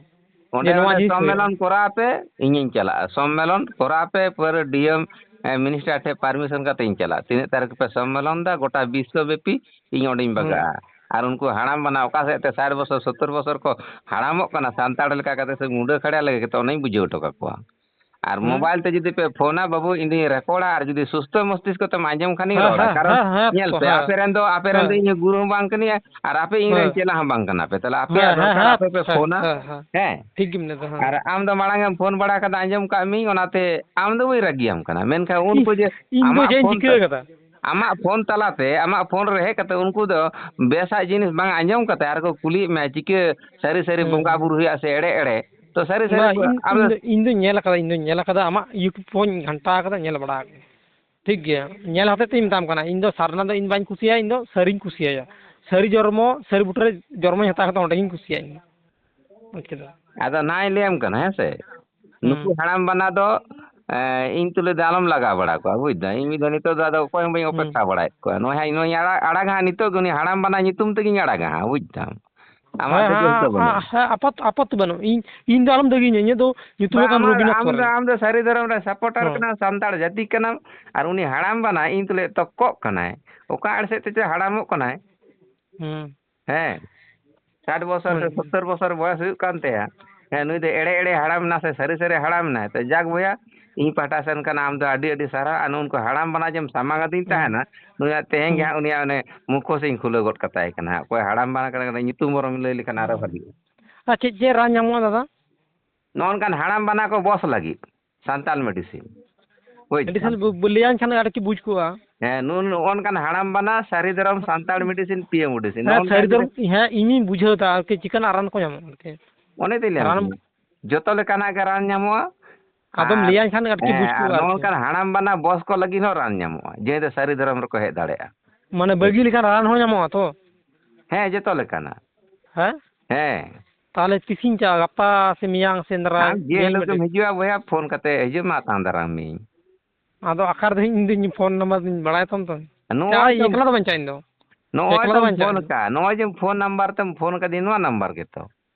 ᱚᱸᱰᱮ, ᱡᱮ ᱱᱚᱣᱟ ᱚᱸᱰᱮ ᱡᱤᱱᱤᱥ ᱥᱚᱢᱢᱮᱞᱚᱱ ᱦᱩᱭᱩᱜᱼᱟ᱾ ᱠᱚᱨᱟᱣ ᱯᱮ, ᱤᱧᱤᱧ ᱪᱟᱞᱟᱜᱼᱟ᱾ ᱥᱚᱢᱢᱮᱞᱚᱱ ᱠᱚᱨᱟᱣ ᱯᱮ, ᱯᱩᱨᱟᱹ D M, ᱮ, minister ᱴᱷᱮᱱ permission ᱠᱟᱛᱮ ᱤᱧ ᱪᱟᱞᱟᱜᱼᱟ᱾ ᱛᱤᱱᱟᱹᱜ ᱛᱟᱹᱨᱤᱠᱷ ᱯᱮ ᱥᱚᱢᱢᱮᱞᱚᱱ ᱫᱟ, ᱜᱚᱴᱟ ᱵᱤᱥᱥᱚ ᱵᱮᱯᱤ ᱤᱧ ᱚᱸᱰᱮᱧ ᱦᱩᱸ᱾ ᱵᱟᱜᱟᱜᱼᱟ᱾ ᱟᱨ ᱩᱱᱠᱩ ᱦᱟᱲᱟᱢ ᱵᱟᱱᱟ ᱚᱠᱟ ᱥᱮᱫ ᱛᱮ ᱥᱟᱴ ᱵᱚᱥᱚᱨ, ᱥᱚᱛᱛᱚᱨ ᱵᱚᱥᱚᱨ ᱠᱚ ᱦᱟᱲᱟᱢᱚᱜ ᱠᱟᱱᱟ, ᱥᱟᱱᱛᱟᱲ ᱞᱮᱠᱟ ᱠᱟᱛᱮ ᱥᱮ ᱢᱩᱰᱟᱹ ᱠᱷᱟᱲᱟ ᱞᱮᱠᱟ ᱠᱟᱛᱮ, ᱚᱱᱟᱧ ᱵᱩᱡᱷᱟᱹᱣ ᱦᱚᱴᱚ ᱠᱟᱠᱚᱣᱟ᱾ ᱟᱨ ᱦᱮᱸ᱾ ᱢᱳᱵᱟᱭᱤᱞ ᱛᱮ ᱡᱩᱫᱤ ᱯᱮ ᱯᱷᱳᱱᱟ, ᱵᱟᱹᱵᱩ, ᱤᱧ ᱫᱩᱧ ᱨᱮᱠᱚᱨᱰᱟ, ᱟᱨ ᱡᱩᱫᱤ ᱥᱩᱥᱛᱷᱚ ᱢᱚᱥᱛᱤᱥᱠᱚ ᱛᱮᱢ ᱟᱸᱡᱚᱢ ᱠᱷᱟᱱᱤᱧ ᱦᱮᱸ, ᱨᱚᱲᱟ᱾ ᱦᱮᱸ, ᱠᱟᱨᱚᱱ ᱦᱮᱸ, ᱦᱮᱸ, ᱧᱮᱞ ᱯᱮ, ᱦᱮᱸ᱾ ᱟᱯᱮ ᱨᱮᱱ ᱫᱚ, ᱟᱯᱮ ᱨᱮᱱ ᱫᱚ ᱦᱮᱸ᱾ ᱤᱧ ᱜᱩᱨᱩ ᱦᱚᱸ ᱵᱟᱝ ᱠᱟᱹᱱᱟᱹᱧ, ᱟᱨ ᱟᱯᱮ ᱤᱧ ᱨᱮᱱ ᱦᱮᱸ᱾ ᱪᱮᱞᱟ ᱦᱚᱸ ᱵᱟᱝ ᱠᱟᱱᱟ ᱯᱮ᱾ ᱛᱟᱦᱞᱮ ᱟᱯᱮᱭᱟᱜ ᱦᱮᱸ, ᱦᱮᱸ, ᱫᱚᱨᱠᱟᱨ ᱦᱮᱸ, ᱟᱯᱮ ᱯᱮ ᱦᱮᱸ, ᱯᱷᱳᱱᱟ᱾ ᱦᱮᱸ, ᱦᱮᱸ᱾ ᱦᱮᱸ᱾ ᱴᱷᱤᱠ ᱜᱮᱢ ᱞᱟᱹᱭ ᱫᱟ, ᱦᱮᱸ᱾ ᱟᱨ ᱟᱢ ᱫᱚ ᱢᱟᱲᱟᱝ ᱮᱢ ᱯᱷᱳᱱ ᱵᱟᱲᱟ ᱠᱟᱫᱟ, ᱟᱸᱡᱚᱢ ᱠᱟᱜ ᱢᱤᱧ, ᱚᱱᱟᱛᱮ ᱟᱢ ᱫᱚ ᱵᱟᱹᱧ ᱨᱟᱹᱜᱤᱭᱟᱢ ᱠᱟᱱᱟ᱾ ᱢᱮᱱᱠᱷᱟᱱ ᱤᱧ, ᱩᱱᱠᱩ ᱡᱮ ᱤᱧ ᱫᱚ ᱟᱢᱟᱜ ᱪᱮᱫ ᱤᱧ ᱯᱷᱳᱱ ᱪᱤᱠᱟᱹ ᱛᱟ-, ᱠᱟᱫᱟ? ᱟᱢᱟᱜ ᱯᱷᱳᱱ ᱛᱟᱞᱟᱛᱮ, ᱟᱢᱟᱜ ᱯᱷᱳᱱ ᱨᱮ ᱦᱮᱡ ᱠᱟᱛᱮ ᱩᱱᱠᱩ ᱫᱚ ᱵᱮᱥᱟᱜ ᱡᱤᱱᱤᱥ ᱵᱟᱝ ᱟᱸᱡᱚᱢ ᱠᱟᱛᱮ ᱟᱨ ᱠᱚ ᱠᱩᱞᱤᱭᱮᱫ ᱢᱮᱭᱟ, ᱪᱤᱠᱟᱹ ᱥᱟᱹᱨᱤ ᱥᱟᱹᱨᱤ ᱦᱮᱸ᱾ ᱵᱚᱸᱜᱟ ᱵᱩᱨᱩ ᱦᱩᱭᱩᱜᱼᱟ ᱥᱮ ᱮᱲᱮ ᱮᱲᱮ? ᱛᱚ ᱥᱟᱹᱨᱤ ᱥᱟᱹᱨᱤ ᱵᱟᱝ, ᱤᱧ, ᱟᱢ ᱤᱧ ᱫᱚ, ᱤᱧ ᱫᱚᱧ ᱧᱮᱞ ᱟᱠᱟᱫᱟ, ᱤᱧ ᱫᱚᱧ ᱧᱮᱞ ᱟᱠᱟᱫᱟ, ᱟᱢᱟᱜ YouTube ᱦᱚᱸᱧ ᱜᱷᱟᱱᱴᱟ ᱟᱠᱟᱫᱟ, ᱧᱮᱞ ᱵᱟᱲᱟ ᱟᱠᱟᱫᱟ᱾ ᱴᱷᱤᱠ ᱜᱮᱭᱟ, ᱧᱮᱞ ᱦᱚᱛᱮᱡ ᱛᱮᱧ ᱢᱮᱛᱟᱢ ᱠᱟᱱᱟ, ᱤᱧ ᱫᱚ ᱥᱟᱨᱱᱟ ᱫᱚ ᱤᱧ ᱵᱟᱹᱧ ᱠᱩᱥᱤᱭᱟᱭᱟ, ᱤᱧ ᱫᱚ ᱥᱟᱹᱨᱤᱧ ᱠᱩᱥᱤᱭᱟᱭᱟ᱾ ᱥᱟᱹᱨᱤ ᱡᱚᱨᱢᱚ, ᱥᱟᱹᱨᱤ ᱵᱩᱴᱟᱹ ᱨᱮ ᱡᱚᱨᱢᱚᱧ ᱦᱟᱛᱟᱣ ᱠᱟᱛᱮ ᱚᱸᱰᱮ ᱜᱤᱧ ᱠᱩᱥᱤᱭᱟᱜᱼᱟ ᱤᱧ ᱫᱚ᱾ ᱵᱩᱡᱽ ᱠᱮᱫᱟ? ᱟᱫᱚ ᱱᱟᱭ ᱞᱟᱹᱭᱟᱢ ᱠᱟᱱᱟ, ᱦᱮᱸ ᱥᱮ? ᱦᱩᱸ᱾ ᱱᱩᱠᱩ ᱦᱟᱲᱟᱢ ᱵᱟᱱᱟ ᱫᱚ, ᱮ, ᱤᱧ ᱛᱩᱞᱩᱡ ᱫᱚ ᱟᱞᱚᱢ ᱞᱟᱜᱟᱣ ᱵᱟᱲᱟ ᱠᱚᱣᱟ, ᱵᱩᱡᱽ ᱫᱟᱢ? ᱤᱧ ᱢᱤᱫ ᱫᱷᱟᱣ ᱱᱤᱛᱚᱜ ᱫᱚ ᱟᱫᱚ ᱚᱠᱚᱭ ᱦᱚᱸ ᱵᱟᱹᱧ ᱦᱩᱸ᱾ ᱚᱯᱮᱠᱠᱷᱟ ᱵᱟᱲᱟᱭᱮᱫ ᱠᱚᱣᱟ᱾ ᱱᱩᱭ ᱦᱟᱸᱜ, ᱱᱩᱭ ᱟᱲᱟᱜ, ᱟᱲᱟᱜᱟ ᱦᱟᱸᱜ, ᱱᱤᱛᱚᱜ ᱜᱮ ᱩᱱᱤ ᱦᱟᱲᱟᱢ ᱵᱟᱱᱟ ᱧᱩᱛᱩᱢ ᱛᱮᱜᱤᱧ ᱟᱲᱟᱜᱟ ᱦᱟᱸᱜ, ᱵᱩᱡᱽ ᱫᱟᱢ? ᱟᱢᱟᱜ ᱦᱮᱸ, ᱫᱚ ᱦᱮᱸ, ᱡᱳᱨ ᱫᱚ ᱵᱟᱹᱱᱩᱜᱼᱟ᱾ ᱦᱮᱸ, ᱟᱯᱟᱛ-, ᱟᱯᱟᱛ ᱫᱚ ᱵᱟᱹᱱᱩᱜ᱾ ᱤᱧ, ᱤᱧ ᱫᱚ ᱟᱞᱚᱢ ᱫᱟᱹᱜᱤᱧᱟ, ᱤᱧᱟᱹᱜ ᱫᱚ ᱧᱩᱛᱩᱢ ᱵᱟᱝ, ᱟᱠᱟᱱ ᱟᱢᱟᱜ, ᱨᱚᱵᱤᱱᱟᱛᱷ ᱟᱢ ᱫᱚ, ᱥᱚᱨᱮᱱ᱾ ᱟᱢ ᱫᱚ ᱥᱟᱹᱨᱤ ᱫᱷᱚᱨᱚᱢ ᱨᱮ supporter ᱦᱮᱸ᱾ ᱠᱟᱱᱟᱢ, ᱥᱟᱱᱛᱟᱲ ᱡᱟᱹᱛᱤ ᱠᱟᱱᱟᱢ, ᱟᱨ ᱩᱱᱤ ᱦᱟᱲᱟᱢ ᱵᱟᱱᱟ ᱤᱧ ᱛᱩᱞᱩᱡ ᱛᱚᱠᱚᱜ ᱠᱟᱱᱟᱭ᱾ ᱚᱠᱟ ᱟᱲᱮ ᱥᱮᱫ ᱛᱮᱪᱚ ᱦᱟᱲᱟᱢᱚᱜ ᱠᱟᱱᱟᱭ᱾ ᱦᱩᱸ᱾ ᱦᱮᱸ, ᱥᱟᱴ ᱵᱚᱪᱷᱚᱨ ᱥᱮ ᱦᱩᱸ᱾ ᱥᱚᱛᱛᱚᱨ ᱵᱚᱪᱷᱚᱨ ᱵᱚᱭᱮᱥ ᱦᱩᱭᱩᱜ ᱠᱟᱱ ᱛᱟᱭᱟ᱾ ᱦᱮᱸ, ᱱᱩᱭ ᱫᱚ ᱮᱲᱮ ᱮᱲᱮ ᱦᱟᱲᱟᱢ ᱮᱱᱟ ᱥᱮ ᱥᱟᱹᱨᱤ ᱥᱟᱹᱨᱤ ᱦᱟᱲᱟᱢ ᱮᱱᱟᱭ? ᱛᱚ ᱡᱟᱠ ᱵᱚᱭᱦᱟ, ᱤᱧ ᱯᱟᱦᱴᱟ ᱥᱮᱱ ᱠᱷᱚᱱ ᱟᱢ ᱫᱚ ᱟᱹᱰᱤ ᱟᱹᱰᱤ ᱥᱟᱨᱦᱟᱣ᱾ ᱟᱨ ᱱᱩᱜᱼᱩ ᱱᱩᱠᱩ ᱦᱟᱲᱟᱢ ᱵᱟᱱᱟ ᱡᱮᱢ ᱥᱟᱢᱟᱝ ᱟᱹᱫᱤᱧ ᱦᱩᱸ᱾ ᱛᱟᱦᱮᱱᱟ, ᱱᱩᱭᱟᱜ ᱛᱮᱦᱮᱧ ᱜᱮ ᱦᱩᱸ᱾ ᱦᱟᱸᱜ ᱩᱱᱤᱭᱟᱜ ᱚᱱᱮ ᱢᱩᱠᱷᱚᱥ ᱤᱧ ᱠᱷᱩᱞᱟᱹᱣ ᱜᱚᱫ ᱠᱟᱛᱟᱭ ᱠᱟᱱᱟ ᱦᱟᱸᱜ᱾ ᱚᱠᱚᱭ ᱦᱟᱲᱟᱢ ᱵᱟᱱᱟ ᱠᱟᱱᱟ, ᱠᱟᱹᱴᱤᱡ ᱧᱩᱛᱩᱢ ᱵᱚᱨᱚᱢ ᱞᱟᱹᱭ ᱞᱮᱠᱷᱟᱱ ᱟᱨᱚ ᱦᱩᱸ᱾ ᱵᱷᱟᱹᱜᱤᱜᱼᱟ᱾ ᱟᱨ ᱪᱮᱫ ᱪᱮᱫ ᱨᱟᱱ ᱧᱟᱢᱚᱜᱼᱟ ᱫᱟᱫᱟ? ᱱᱚᱜᱼᱚ ᱱᱚᱝᱠᱟᱱ ᱦᱟᱲᱟᱢ ᱵᱟᱱᱟ ᱠᱚ ᱵᱚᱥ ᱞᱟᱹᱜᱤᱫ᱾ ᱥᱟᱱᱛᱟᱲ medicine᱾ ᱵᱩᱡᱽ ᱟᱹᱰᱤ ᱫᱟᱢ? ᱥᱟᱞ ᱵᱚ-, ᱵᱚ-, ᱞᱟᱹᱭᱟᱧ ᱠᱷᱟᱱ ᱟᱹᱰᱤ ᱠᱤ ᱵᱩᱡᱽ ᱠᱚᱜᱼᱟ᱾ ᱦᱮᱸ, ᱱᱩᱜᱼᱩ ᱱᱚᱜᱼᱚ ᱱᱚᱝᱠᱟᱱ ᱦᱟᱲᱟᱢ ᱵᱟᱱᱟ ᱥᱟᱹᱨᱤ ᱫᱷᱚᱨᱚᱢ ᱥᱟᱱᱛᱟᱲ medicine, ᱯᱤᱭᱳ medicine᱾ ᱱᱚᱜᱼᱚ ᱦᱮᱸ, ᱱᱚᱝᱠᱟᱱ ᱥᱟᱹᱨᱤ ᱡᱩᱫᱤ ᱫᱷᱚᱨᱚᱢ, ᱦᱮᱸ, ᱤᱧᱤᱧ ᱵᱩᱡᱷᱟᱹᱣ ᱮᱫᱟ ᱟᱨᱠᱤ, ᱪᱤᱠᱟᱹᱱᱟᱜ ᱨᱟᱱ ᱠᱚ ᱧᱟᱢᱚᱜᱼᱟ ᱟᱨᱠᱤ᱾ ᱚᱱᱮ ᱛᱚᱧ ᱞᱟᱹᱭᱟᱢ ᱨᱟᱱ ᱠᱟᱱᱟ, ᱡᱚᱛᱚ ᱞᱮᱠᱟᱱᱟᱜ ᱜᱮ ᱨᱟᱱ ᱧᱟᱢᱚᱜᱼᱟ᱾ ᱟᱫᱚᱢ ᱟᱨ, ᱞᱟᱹᱭᱟᱧ ᱠᱷᱟᱱ ᱟᱹᱰᱤ ᱠᱤ ᱦᱮᱸ, ᱵᱩᱡᱽ ᱟᱨ ᱠᱚᱜᱼᱟ ᱱᱚᱜᱼᱚ ᱟᱨᱠᱤ᱾ ᱱᱚᱝᱠᱟᱱ ᱦᱟᱲᱟᱢ ᱵᱟᱱᱟ ᱵᱚᱥ ᱠᱚ ᱞᱟᱹᱜᱤᱫ ᱦᱚᱸ ᱨᱟᱱ ᱧᱟᱢᱚᱜᱼᱟ, ᱡᱮ ᱫᱚ ᱥᱟᱹᱨᱤ ᱫᱷᱚᱨᱚᱢ ᱨᱮᱠᱚ ᱦᱮᱡ ᱫᱟᱲᱮᱭᱟᱜᱼᱟ᱾ ᱢᱟᱱᱮ ᱵᱟᱹᱜᱤ ᱞᱮᱠᱷᱟᱱ ᱨᱟᱱ ᱦᱚᱸ ᱧᱟᱢᱚᱜᱼᱟ ᱛᱚ? ᱦᱮᱸ, ᱡᱚᱛᱚ ᱞᱮᱠᱟᱱᱟᱜ᱾ ᱦᱮᱸ? ᱦᱮᱸ᱾ ᱛᱟᱦᱚᱞᱮ ᱛᱤᱥᱤᱧ ᱪᱟᱞᱟᱜᱼᱟ? ᱜᱟᱯᱟ ᱥᱮ ᱢᱮᱭᱟᱝ ᱥᱮᱸᱫᱽᱨᱟ ᱟᱢ ᱡᱮ ᱧᱮᱞ ᱦᱤᱞᱳᱜ ᱢᱮ ᱜᱮᱢ ᱠᱟᱹᱴᱤᱡ᱾ ᱦᱤᱡᱩᱜᱼᱟ ᱵᱚᱭᱦᱟ, ᱯᱷᱳᱱ ᱠᱟᱛᱮ ᱦᱤᱡᱩᱜ ᱢᱮ, ᱟᱛᱟᱝ ᱫᱟᱨᱟᱢ ᱢᱤᱭᱟᱹᱧ᱾ ᱟᱫᱚ ᱚᱠᱟ ᱨᱮᱫᱚ ᱤᱧ ᱫᱚ ᱯᱷᱳᱱ ᱱᱟᱢᱵᱟᱨ ᱫᱚᱧ ᱵᱟᱲᱟᱭ ᱛᱟᱢ ᱛᱚ᱾ ᱱᱚᱜᱼᱚᱭ ᱪᱟᱞᱟᱜ ᱛᱚ, ᱮᱠᱞᱟ ᱫᱚ ᱵᱟᱹᱧ ᱪᱟᱞᱟᱜ ᱤᱧ ᱫᱚ᱾ ᱱᱚᱜᱼᱚᱭ ᱮᱠᱞᱟ ᱫᱚ ᱛᱚᱢ ᱵᱟᱹᱧ ᱪᱟᱞᱟᱜ ᱯᱷᱳᱱ ᱤᱧ ᱫᱚ᱾ ᱠᱟᱜ, ᱱᱚᱜᱼᱚᱭ ᱡᱮᱢ ᱯᱷᱳᱱ ᱱᱟᱢᱵᱟᱨ ᱛᱮᱢ ᱯᱷᱳᱱ ᱠᱟᱫᱤᱧ, ᱱᱚᱣᱟ ᱱᱟᱢᱵᱟᱨ ᱜᱮᱛᱚ᱾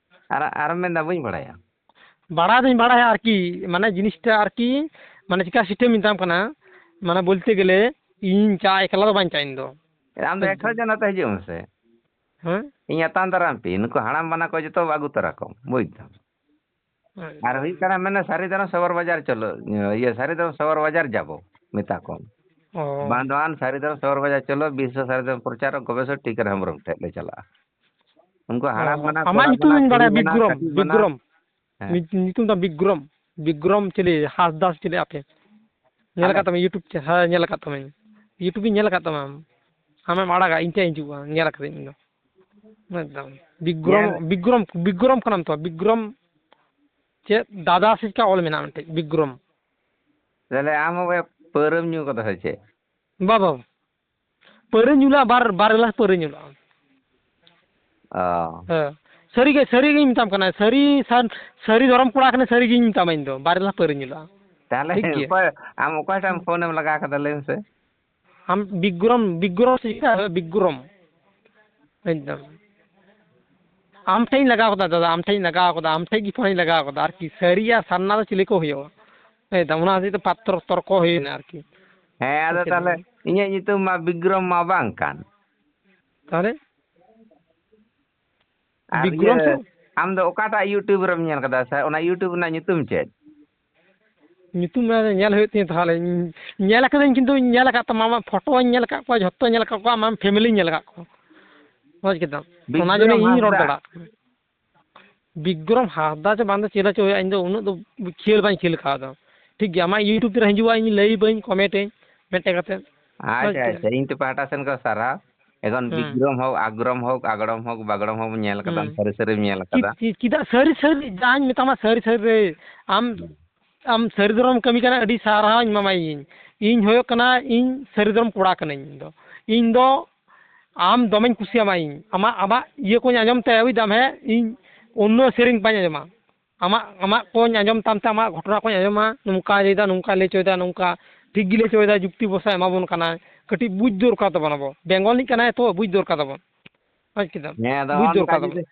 ᱟᱨ, ᱟᱨᱮᱢ ᱢᱮᱱᱫᱟ ᱵᱟᱹᱧ ᱵᱟᱲᱟᱭᱟ᱾ ᱵᱟᱲᱟᱭ ᱫᱚᱧ ᱵᱟᱲᱟᱭᱟ ᱟᱨᱠᱤ, ᱢᱟᱱᱮ ᱡᱤᱱᱤᱥᱴᱟ ᱟᱨᱠᱤ, ᱢᱟᱱᱮ ᱪᱤᱠᱟ system ᱢᱮᱛᱟᱢ ᱠᱟᱱᱟ, ᱢᱟᱱᱮ ᱵᱚᱞᱛᱮ ᱜᱮᱞᱮ ᱤᱧ ᱪᱟ ᱮᱠᱞᱟ ᱫᱚ ᱵᱟᱹᱧ ᱪᱟ ᱤᱧ ᱫᱚ᱾ ᱟᱢ ᱫᱚ ᱮᱠᱞᱟ ᱡᱚᱱᱟ ᱛᱮ ᱦᱤᱡᱩᱜ ᱢᱮᱥᱮ᱾ ᱦᱮᱸ? ᱤᱧ ᱟᱛᱟᱝ ᱫᱟᱨᱟᱢ ᱯᱮ, ᱱᱩᱠᱩ ᱦᱟᱲᱟᱢ ᱵᱟᱱᱟ ᱠᱚ ᱡᱚᱛᱚ ᱟᱹᱜᱩ ᱛᱚᱨᱟ ᱠᱚᱢ, ᱵᱩᱡᱽ ᱫᱟᱢ᱾ ᱦᱮᱸ᱾ ᱟᱨ ᱦᱩᱭᱩᱜ ᱠᱟᱱᱟ, ᱢᱮᱱᱟ ᱥᱟᱹᱨᱤ ᱫᱷᱚᱨᱚᱢ ᱥᱚᱵᱚᱨ ᱵᱟᱡᱟᱨ ᱪᱚᱞᱚ, ᱤᱭᱟᱹ, ᱥᱟᱹᱨᱤ ᱫᱷᱚᱨᱚᱢ ᱥᱚᱵᱚᱨ ᱵᱟᱡᱟᱨ ᱡᱟᱵᱚ, ᱢᱮᱛᱟ ᱠᱚᱢ᱾ ᱚ᱾ ᱵᱟᱝ ᱫᱚ ᱟᱱ ᱥᱟᱹᱨᱤ ᱫᱷᱚᱨᱚᱢ ᱥᱚᱵᱚᱨ ᱵᱟᱡᱟᱨ ᱪᱚᱞᱚ, ᱵᱤᱥᱥᱚ ᱥᱟᱹᱨᱤ ᱫᱷᱚᱨᱚᱢ ᱯᱨᱚᱪᱟᱨᱚᱠ ᱜᱚᱵᱮᱥᱚᱠ ᱴᱤᱠᱟᱹᱨᱟᱢ ᱦᱮᱢᱵᱨᱚᱢ ᱴᱷᱮᱡ ᱞᱮ ᱪᱟᱞᱟᱜᱼᱟ᱾ ᱩᱱᱠᱩ ᱚ, ᱦᱟᱲᱟᱢ ᱵᱟᱱᱟ, ᱟᱢᱟᱜ ᱠᱚᱲᱟ ᱧᱩᱛᱩᱢ ᱵᱟᱱᱟ, ᱫᱚᱧ ᱠᱩᱲᱤ ᱵᱟᱲᱟᱭᱟ, ᱵᱟᱱᱟ, ᱵᱤᱠᱨᱚᱢ, ᱠᱟᱹᱴᱤᱡ ᱵᱟᱱᱟ᱾ ᱵᱤᱠᱨᱚᱢ᱾ ᱦᱮᱸ᱾ ᱧᱩ-, ᱧᱩᱛᱩᱢ ᱫᱚ ᱵᱤᱠᱨᱚᱢ, ᱵᱤᱠᱨᱚᱢ ᱪᱤᱞᱤ ᱦᱟᱸᱥᱫᱟ ᱪᱤᱞᱤ ᱟᱯᱮ? ᱧᱮᱞ ᱟᱞᱮ? ᱟᱠᱟᱫ ᱛᱟᱢᱟ YouTube ᱪᱮ-, ᱦᱮᱸ, ᱧᱮᱞ ᱟᱠᱟᱫ ᱛᱟᱢᱟᱹᱧ᱾ YouTube ᱤᱧ ᱧᱮᱞ ᱟᱠᱟᱫ ᱛᱟᱢᱟ᱾ ᱟᱢᱮᱢ ᱟᱲᱟᱜᱟ, ᱤᱧ ᱴᱷᱮᱱ ᱦᱤᱡᱩᱜᱼᱟ, ᱧᱮᱞ ᱟᱠᱟᱫᱟᱹᱧ ᱤᱧ ᱫᱚ᱾ ᱮᱠᱫᱚᱢ᱾ ᱵᱤᱠᱨᱚᱢ, ᱧᱮᱞ᱾ ᱵᱤᱠᱨᱚᱢ, ᱵᱤᱠᱨᱚᱢ ᱠᱟᱱᱟᱢ ᱛᱚ, ᱵᱤᱠᱨᱚᱢ? ᱪᱮᱫ ᱫᱟᱫᱟ ᱥᱮ ᱪᱮᱠᱟ ᱚᱞ ᱢᱮᱱᱟᱜᱼᱟ ᱢᱤᱫᱴᱮᱡ, ᱵᱤᱠᱨᱚᱢ᱾ ᱛᱟᱦᱞᱮ ᱟᱢ ᱦᱚᱸ ᱵᱚᱭᱟ ᱯᱟᱹᱣᱨᱟᱹᱢ ᱧᱩ ᱠᱟᱫᱟ ᱥᱮ ᱪᱮᱫ? ᱵᱟ, ᱵᱟ᱾ ᱯᱟᱹᱣᱨᱟᱹ ᱧᱩ ᱞᱟᱜ, ᱵᱟᱨ, ᱵᱟᱨ ᱜᱞᱟᱥ ᱯᱟᱹᱣᱨᱟᱹ ᱧᱩ ᱞᱟᱜ᱾ ᱚ᱾ ᱦᱮᱸ᱾ ᱥᱟᱹᱨᱤ ᱜᱮ, ᱥᱟᱹᱨᱤ ᱜᱤᱧ ᱢᱮᱛᱟᱢ ᱠᱟᱱᱟ᱾ ᱥᱟᱹᱨᱤ ᱥᱟᱱ-, ᱥᱟᱹᱨᱤ ᱫᱷᱚᱨᱚᱢ ᱠᱚᱲᱟ ᱠᱟᱱᱟ, ᱥᱟᱹᱨᱤ ᱜᱤᱧ ᱢᱮᱛᱟᱢᱟ ᱤᱧ ᱫᱚ᱾ ᱵᱟᱨ ᱜᱞᱟᱥ ᱯᱟᱹᱣᱨᱟᱹ ᱧᱩ ᱞᱟᱜ᱾ ᱛᱟᱦᱞᱮ ᱴᱷᱤᱠ ᱜᱮᱭᱟ᱾ ᱚᱠᱚᱭ, ᱟᱢ ᱚᱠᱚᱭ ᱴᱷᱮᱱ ᱯᱷᱳᱱ ᱮᱢ ᱞᱟᱜᱟᱣ ᱠᱟᱫᱟ ᱞᱟᱹᱭ ᱢᱮᱥᱮ? ᱟᱢ ᱵᱤᱠᱨᱚᱢ, ᱵᱤᱠᱨᱚᱢ ᱥᱮ ᱪᱮᱫ? ᱵᱤᱠᱨᱚᱢ᱾ ᱮᱠᱫᱚᱢ᱾ ᱟᱢ ᱴᱷᱮᱱ ᱤᱧ ᱞᱟᱜᱟᱣ ᱠᱟᱫᱟ ᱫᱟᱫᱟ, ᱟᱢ ᱴᱷᱮᱱ ᱤᱧ ᱞᱟᱜᱟᱣ ᱠᱟᱫᱟ, ᱟᱢ ᱴᱷᱮᱱ ᱜᱮ ᱯᱷᱳᱱ ᱤᱧ ᱞᱟᱜᱟᱣ ᱠᱟᱫᱟ ᱟᱨᱠᱤ, ᱥᱟᱹᱨᱤ ᱟᱨ ᱥᱟᱨᱱᱟ ᱫᱚ ᱪᱤᱞᱤ ᱠᱚ ᱦᱩᱭᱩᱜᱼᱟ? ᱮᱠᱫᱚᱢ, ᱚᱱᱟ ᱦᱚᱛᱮᱡ ᱛᱮ ᱯᱟᱛᱨᱚ ᱛᱚᱨᱠᱚ ᱦᱩᱭᱱᱟ ᱟᱨᱠᱤ᱾ ᱦᱮᱸ, ᱟᱫᱚ ᱵᱩᱡᱷᱟᱹᱣ ᱛᱟᱦᱞᱮ ᱠᱮᱫᱟᱢ? ᱤᱧᱟᱹᱜ ᱧᱩᱛᱩᱢ ᱢᱟ ᱵᱤᱠᱨᱚᱢ ᱢᱟ ᱵᱟᱝ ᱠᱟᱱ᱾ ᱛᱟᱦᱞᱮ? ᱟᱨ ᱵᱤᱠᱨᱚᱢ ᱤᱭᱟᱹ, ᱥᱮ? ᱟᱢ ᱫᱚ ᱚᱠᱟᱴᱟᱜ YouTube ᱨᱮᱢ ᱧᱮᱞ ᱠᱟᱫᱟ ᱥᱮ ᱚᱱᱟ YouTube ᱨᱮᱱᱟᱜ ᱧᱩᱛᱩᱢ ᱪᱮᱫ? ᱧᱩᱛᱩᱢ ᱧᱮᱞ ᱦᱩᱭᱩᱜ ᱛᱤᱧᱟᱹ ᱛᱟᱦᱞᱮ᱾ ᱧᱮᱞ ᱟᱠᱟᱫᱟᱹᱧ, ᱠᱤᱱᱛᱩ ᱧᱮᱞ ᱟᱠᱟᱫ ᱛᱟᱢᱟ, ᱟᱢᱟᱜ ᱯᱷᱳᱴᱳᱧ ᱧᱮᱞ ᱟᱠᱟᱫ ᱠᱚᱣᱟ, ᱡᱷᱚᱛᱚᱧ ᱧᱮᱞ ᱟᱠᱟᱫ ᱠᱚᱣᱟ, ᱟᱢᱟᱜ ᱯᱷᱮᱢᱮᱞᱤᱧ ᱧᱮᱞ ᱟᱠᱟᱫ ᱠᱚᱣᱟ᱾ ᱵᱩᱡᱽ ᱠᱮᱫᱟᱢ? ᱚᱱᱟ ᱡᱚᱱᱱᱮ ᱵᱤᱠᱨᱚᱢ ᱤᱧ ᱨᱚᱲ ᱦᱟᱸᱥᱫᱟ᱾ ᱫᱟᱲᱮᱭᱟᱜ ᱠᱟᱱᱟ᱾ ᱵᱤᱠᱨᱚᱢ ᱦᱟᱸᱥᱫᱟ ᱪᱚ ᱵᱟᱝ ᱫᱚ ᱪᱮᱫ ᱪᱚ ᱦᱩᱭᱩᱜᱼᱟ, ᱤᱧ ᱫᱚ ᱩᱱᱟᱹᱜ ᱫᱚ ᱠᱷᱮᱞ ᱵᱟᱹᱧ ᱠᱷᱮᱞ ᱠᱟᱣᱫᱟ᱾ ᱴᱷᱤᱠ ᱜᱮᱭᱟ, ᱟᱢᱟᱜ YouTube ᱨᱮ ᱦᱤᱡᱩᱜᱼᱟ, ᱤᱧ ᱞᱟᱹᱭ ᱵᱟᱹᱧ, ᱠᱚᱢᱮᱱᱴ ᱟᱹᱧ ᱢᱤᱫᱴᱮᱡ ᱠᱟᱛᱮ᱾ ᱵᱩᱡᱽ ᱟᱪᱪᱷᱟ, ᱠᱮᱫᱟᱢ? ᱟᱪᱪᱷᱟ, ᱤᱧ ᱛᱚ ᱯᱟᱦᱴᱟ ᱥᱮᱱ ᱠᱷᱚᱱ ᱥᱟᱨᱦᱟᱣ᱾ ᱮᱠᱷᱚᱱ ᱦᱩᱸ᱾ ᱵᱤᱠᱨᱚᱢ ᱦᱳᱠ, ᱟᱜᱽᱨᱚᱢ ᱦᱳᱠ, ᱟᱜᱽᱲᱚᱢ ᱦᱳᱠ, ᱵᱟᱜᱽᱲᱚᱢ ᱦᱳᱠ, ᱧᱮᱞ ᱠᱟᱫᱟᱢ, ᱦᱩᱸ᱾ ᱥᱟᱹᱨᱤ ᱥᱟᱹᱨᱤᱢ ᱧᱮᱞ ᱠᱟᱫᱟ᱾ ᱪᱮᱫ-, ᱪᱮᱫ-, ᱪᱮᱫᱟᱜ ᱥᱟᱹᱨᱤ ᱥᱟᱹᱨᱤ ᱡᱟᱧ ᱢᱮᱛᱟᱢᱟ, ᱥᱟᱹᱨᱤ ᱥᱟᱹᱨᱤ ᱨᱮ ᱟᱢ ᱦᱩᱸ᱾ ᱟᱢ ᱥᱟᱹᱨᱤ ᱫᱷᱚᱨᱚᱢ ᱠᱟᱹᱢᱤ ᱠᱟᱱᱟ, ᱟᱹᱰᱤ ᱥᱟᱨᱦᱟᱣᱤᱧ ᱮᱢᱟᱢᱟ ᱤᱧ᱾ ᱤᱧ ᱦᱩᱭᱩᱜ ᱠᱟᱱᱟ, ᱤᱧ ᱥᱟᱹᱨᱤ ᱫᱷᱚᱨᱚᱢ ᱠᱚᱲᱟ ᱠᱟᱹᱱᱟᱹᱧ ᱤᱧ ᱫᱚ᱾ ᱤᱧ ᱫᱚ ᱟᱢ ᱫᱚᱢᱮᱧ ᱠᱩᱥᱤᱭᱟᱢᱟ ᱤᱧ᱾ ᱟᱢᱟᱜ, ᱟᱢᱟᱜ ᱤᱭᱟᱹ ᱠᱚᱧ ᱟᱸᱡᱚᱢ ᱛᱮ, ᱵᱩᱡᱽ ᱫᱟᱢ, ᱦᱮᱸ, ᱤᱧ ᱚᱱᱱᱚ ᱥᱮᱨᱮᱧ ᱵᱟᱹᱧ ᱟᱸᱡᱚᱢᱟ᱾ ᱟᱢᱟᱜ, ᱟᱢᱟᱜ ᱠᱚᱧ ᱟᱸᱡᱚᱢ ᱛᱟᱢ ᱛᱮ, ᱟᱢᱟᱜ ᱜᱷᱚᱴᱚᱱᱟ ᱠᱚᱧ ᱟᱸᱡᱚᱢᱟ, ᱱᱚᱝᱠᱟᱭ ᱞᱟᱹᱭᱫᱟ, ᱱᱚᱝᱠᱟᱭ ᱞᱟᱹᱭ ᱦᱚᱪᱚᱭᱮᱫᱟ, ᱱᱚᱝᱠᱟ ᱴᱷᱤᱠ ᱜᱮ ᱞᱟᱹᱭ ᱦᱚᱪᱚᱭᱮᱫᱟ, ᱡᱩᱠᱛᱤ ᱵᱚᱥᱟ ᱮᱢᱟ ᱵᱚᱱ ᱠᱟᱱᱟᱭ᱾ ᱠᱟᱹᱴᱤᱡ ᱵᱩᱡᱽ ᱫᱚᱨᱠᱟᱨ ᱛᱟᱵᱚᱱ ᱟᱵᱚ᱾ ᱵᱮᱝᱜᱚᱞ ᱨᱤᱱᱤᱡ ᱠᱟᱱᱟᱭ ᱛᱚ, ᱵᱩᱡᱽ ᱫᱚᱨᱠᱟᱨ ᱛᱟᱵᱚᱱ᱾ ᱵᱩᱡᱽ ᱠᱮᱫᱟᱢ? ᱦᱮᱸ, ᱟᱫᱚ ᱵᱩᱡᱽ ᱱᱚᱜᱼᱚ ᱱᱚᱝᱠᱟ ᱫᱚᱨᱠᱟᱨ ᱛᱟᱵᱚᱱ᱾ ᱡᱩᱫᱤ,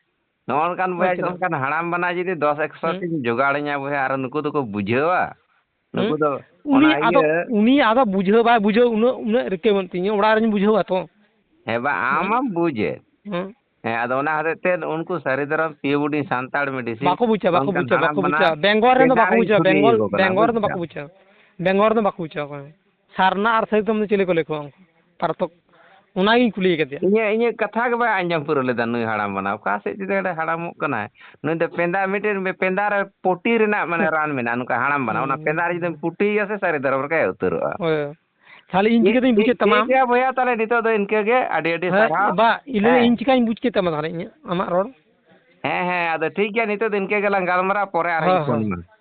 ᱱᱚᱜᱼᱚ ᱱᱚᱝᱠᱟᱱ ᱵᱚᱭᱦᱟ, ᱵᱩᱡᱽ ᱠᱮᱫᱟᱢ? ᱱᱚᱝᱠᱟᱱ ᱦᱟᱲᱟᱢ ᱵᱟᱱᱟ ᱡᱩᱫᱤ ᱫᱚᱥ ᱮᱠᱥᱚ ᱦᱩᱸ᱾ ᱴᱤᱧ ᱡᱚᱜᱟᱲ ᱤᱧᱟ ᱵᱚᱭᱦᱟ, ᱟᱨ ᱱᱩᱠᱩ ᱫᱚᱠᱚ ᱵᱩᱡᱷᱟᱹᱣᱟ? ᱦᱩᱸ? ᱱᱩᱠᱩ ᱫᱚ ᱩᱱᱤ ᱚᱱᱟ ᱟᱫᱚ, ᱤᱭᱟᱹ ᱩᱱᱤ ᱟᱫᱚ ᱵᱩᱡᱷᱟᱹᱣ ᱵᱟᱭ ᱵᱩᱡᱷᱟᱹᱣ, ᱩᱱᱟᱹᱜ, ᱩᱱᱟᱹᱜ ᱨᱤᱠᱟᱹ ᱵᱟᱹᱱᱩᱜ ᱛᱤᱧᱟᱹ, ᱚᱲᱟᱜ ᱨᱮᱧ ᱵᱩᱡᱷᱟᱹᱣᱟ ᱛᱚ᱾ ᱦᱮᱸ ᱵᱟ, ᱦᱩᱸ? ᱟᱢ ᱢᱟᱢ ᱵᱩᱡᱮᱫ᱾ ᱦᱩᱸ? ᱦᱮᱸ, ᱟᱫᱚ ᱚᱱᱟ ᱦᱚᱛᱮᱡ ᱛᱮ ᱩᱱᱠᱩ ᱥᱟᱹᱨᱤ ᱫᱷᱚᱨᱚᱢ ᱯᱤᱭᱳ ᱵᱳᱰᱤ ᱥᱟᱱᱛᱟᱲ ᱢᱮᱰᱤᱥᱤᱱ ᱵᱟᱠᱚ ᱵᱩᱡᱟ, ᱵᱟᱠᱚ ᱚᱱᱠᱟᱱ ᱵᱩᱡᱟ, ᱦᱟᱲᱟᱢ ᱵᱟᱠᱚ ᱵᱟᱱᱟ ᱵᱩᱡᱟ᱾ ᱵᱮᱝᱜᱚᱞ ᱨᱮᱱ ᱫᱚ ᱵᱟᱠᱚ ᱮᱴᱟᱜ ᱨᱮᱧ ᱵᱩᱡᱟ, ᱠᱩᱞᱤ ᱵᱮᱝᱜᱚᱞ, ᱞᱮᱠᱚ ᱠᱟᱱᱟ, ᱵᱮᱝᱜᱚᱞ ᱵᱩᱡᱽ ᱨᱮᱱ ᱫᱚ ᱵᱟᱠᱚ ᱠᱮᱫᱟᱢ? ᱵᱩᱡᱟ᱾ ᱵᱮᱝᱜᱚᱞ ᱨᱮᱱ ᱫᱚ ᱵᱟᱠᱚ ᱵᱩᱡᱟ ᱚᱠᱚᱭ ᱦᱚᱸ᱾ ᱥᱟᱨᱱᱟ ᱟᱨ ᱥᱟᱹᱨᱤ ᱫᱷᱚᱨᱚᱢ ᱫᱚ ᱪᱤᱞᱤ ᱠᱚ ᱞᱟᱹᱭ ᱠᱚᱣᱟ ᱩᱱᱠᱩ? ᱯᱟᱨᱛᱷᱚᱠ-, ᱚᱱᱟᱜᱤᱧ ᱠᱩᱞᱤ ᱠᱟᱫᱮᱭᱟ᱾ ᱤᱧᱟᱹᱜ, ᱤᱧᱟᱹᱜ ᱠᱟᱛᱷᱟ ᱜᱮ ᱵᱟᱭ ᱟᱸᱡᱚᱢ ᱯᱩᱨᱟᱹᱣ ᱞᱮᱫᱟ ᱱᱩᱭ ᱦᱟᱲᱟᱢ ᱵᱟᱱᱟ᱾ ᱚᱠᱟ ᱥᱮᱫ ᱪᱚ ᱦᱟᱲᱟᱢᱚᱜ ᱠᱟᱱᱟᱭ᱾ ᱱᱩᱭ ᱫᱚ ᱯᱮᱸᱫᱟ, ᱢᱤᱫᱴᱮᱱ ᱯᱮᱸᱫᱟ ᱨᱮ ᱯᱚᱴᱤ ᱨᱮᱱᱟᱜ ᱢᱟᱱᱮ ᱨᱟᱱ ᱢᱮᱱᱟᱜᱼᱟ, ᱱᱚᱝᱠᱟ ᱦᱟᱲᱟᱢ ᱵᱟᱱᱟ᱾ ᱚᱱᱟ ᱦᱩᱸ᱾ ᱯᱮᱸᱫᱟ ᱨᱮ ᱡᱩᱫᱤᱢ ᱯᱩᱴᱤᱭᱮᱭᱟ ᱥᱮ ᱥᱟᱹᱨᱤ ᱫᱷᱚᱨᱚᱢ ᱨᱮᱜᱮ ᱩᱛᱟᱹᱨᱚᱜᱼᱟ᱾ ᱦᱳᱭ᱾ ᱛᱟᱦᱞᱮ ᱤᱧ ᱪᱤᱠᱟᱹᱛᱤᱧ ᱵᱩᱡᱮᱫ ᱛᱟᱢᱟ? ᱴᱷᱤᱠ ᱜᱮᱭᱟ ᱵᱚᱭᱦᱟ, ᱛᱟᱦᱞᱮ ᱱᱤᱛᱚᱜ ᱫᱚ ᱤᱱᱠᱟᱹ ᱜᱮ᱾ ᱟᱹᱰᱤ ᱟᱹᱰᱤ ᱦᱮᱸ, ᱥᱟᱨᱦᱟᱣ᱾ ᱵᱟ, ᱤᱧ ᱞᱟᱹᱭᱫᱟᱹᱧ ᱦᱮᱸ᱾ ᱤᱧ ᱪᱤᱠᱟᱹᱧ ᱵᱩᱡᱽ ᱠᱮᱫ ᱛᱟᱢᱟ ᱛᱟᱦᱞᱮ ᱤᱧᱟᱹᱜ, ᱟᱢᱟᱜ ᱨᱚᱲ? ᱦᱮᱸ, ᱦᱮᱸ, ᱟᱫᱚ ᱴᱷᱤᱠ ᱜᱮᱭᱟ, ᱱᱤᱛᱚᱜ ᱫᱚ ᱤᱱᱠᱟᱹ ᱜᱮᱞᱟᱝ ᱜᱟᱞᱢᱟᱨᱟᱣᱟ, ᱯᱚᱨᱮ ᱟᱨᱦᱚᱸ ᱦᱮᱸ, ᱯᱷᱳᱱ ᱦᱮᱸ᱾ ᱟᱢᱟ᱾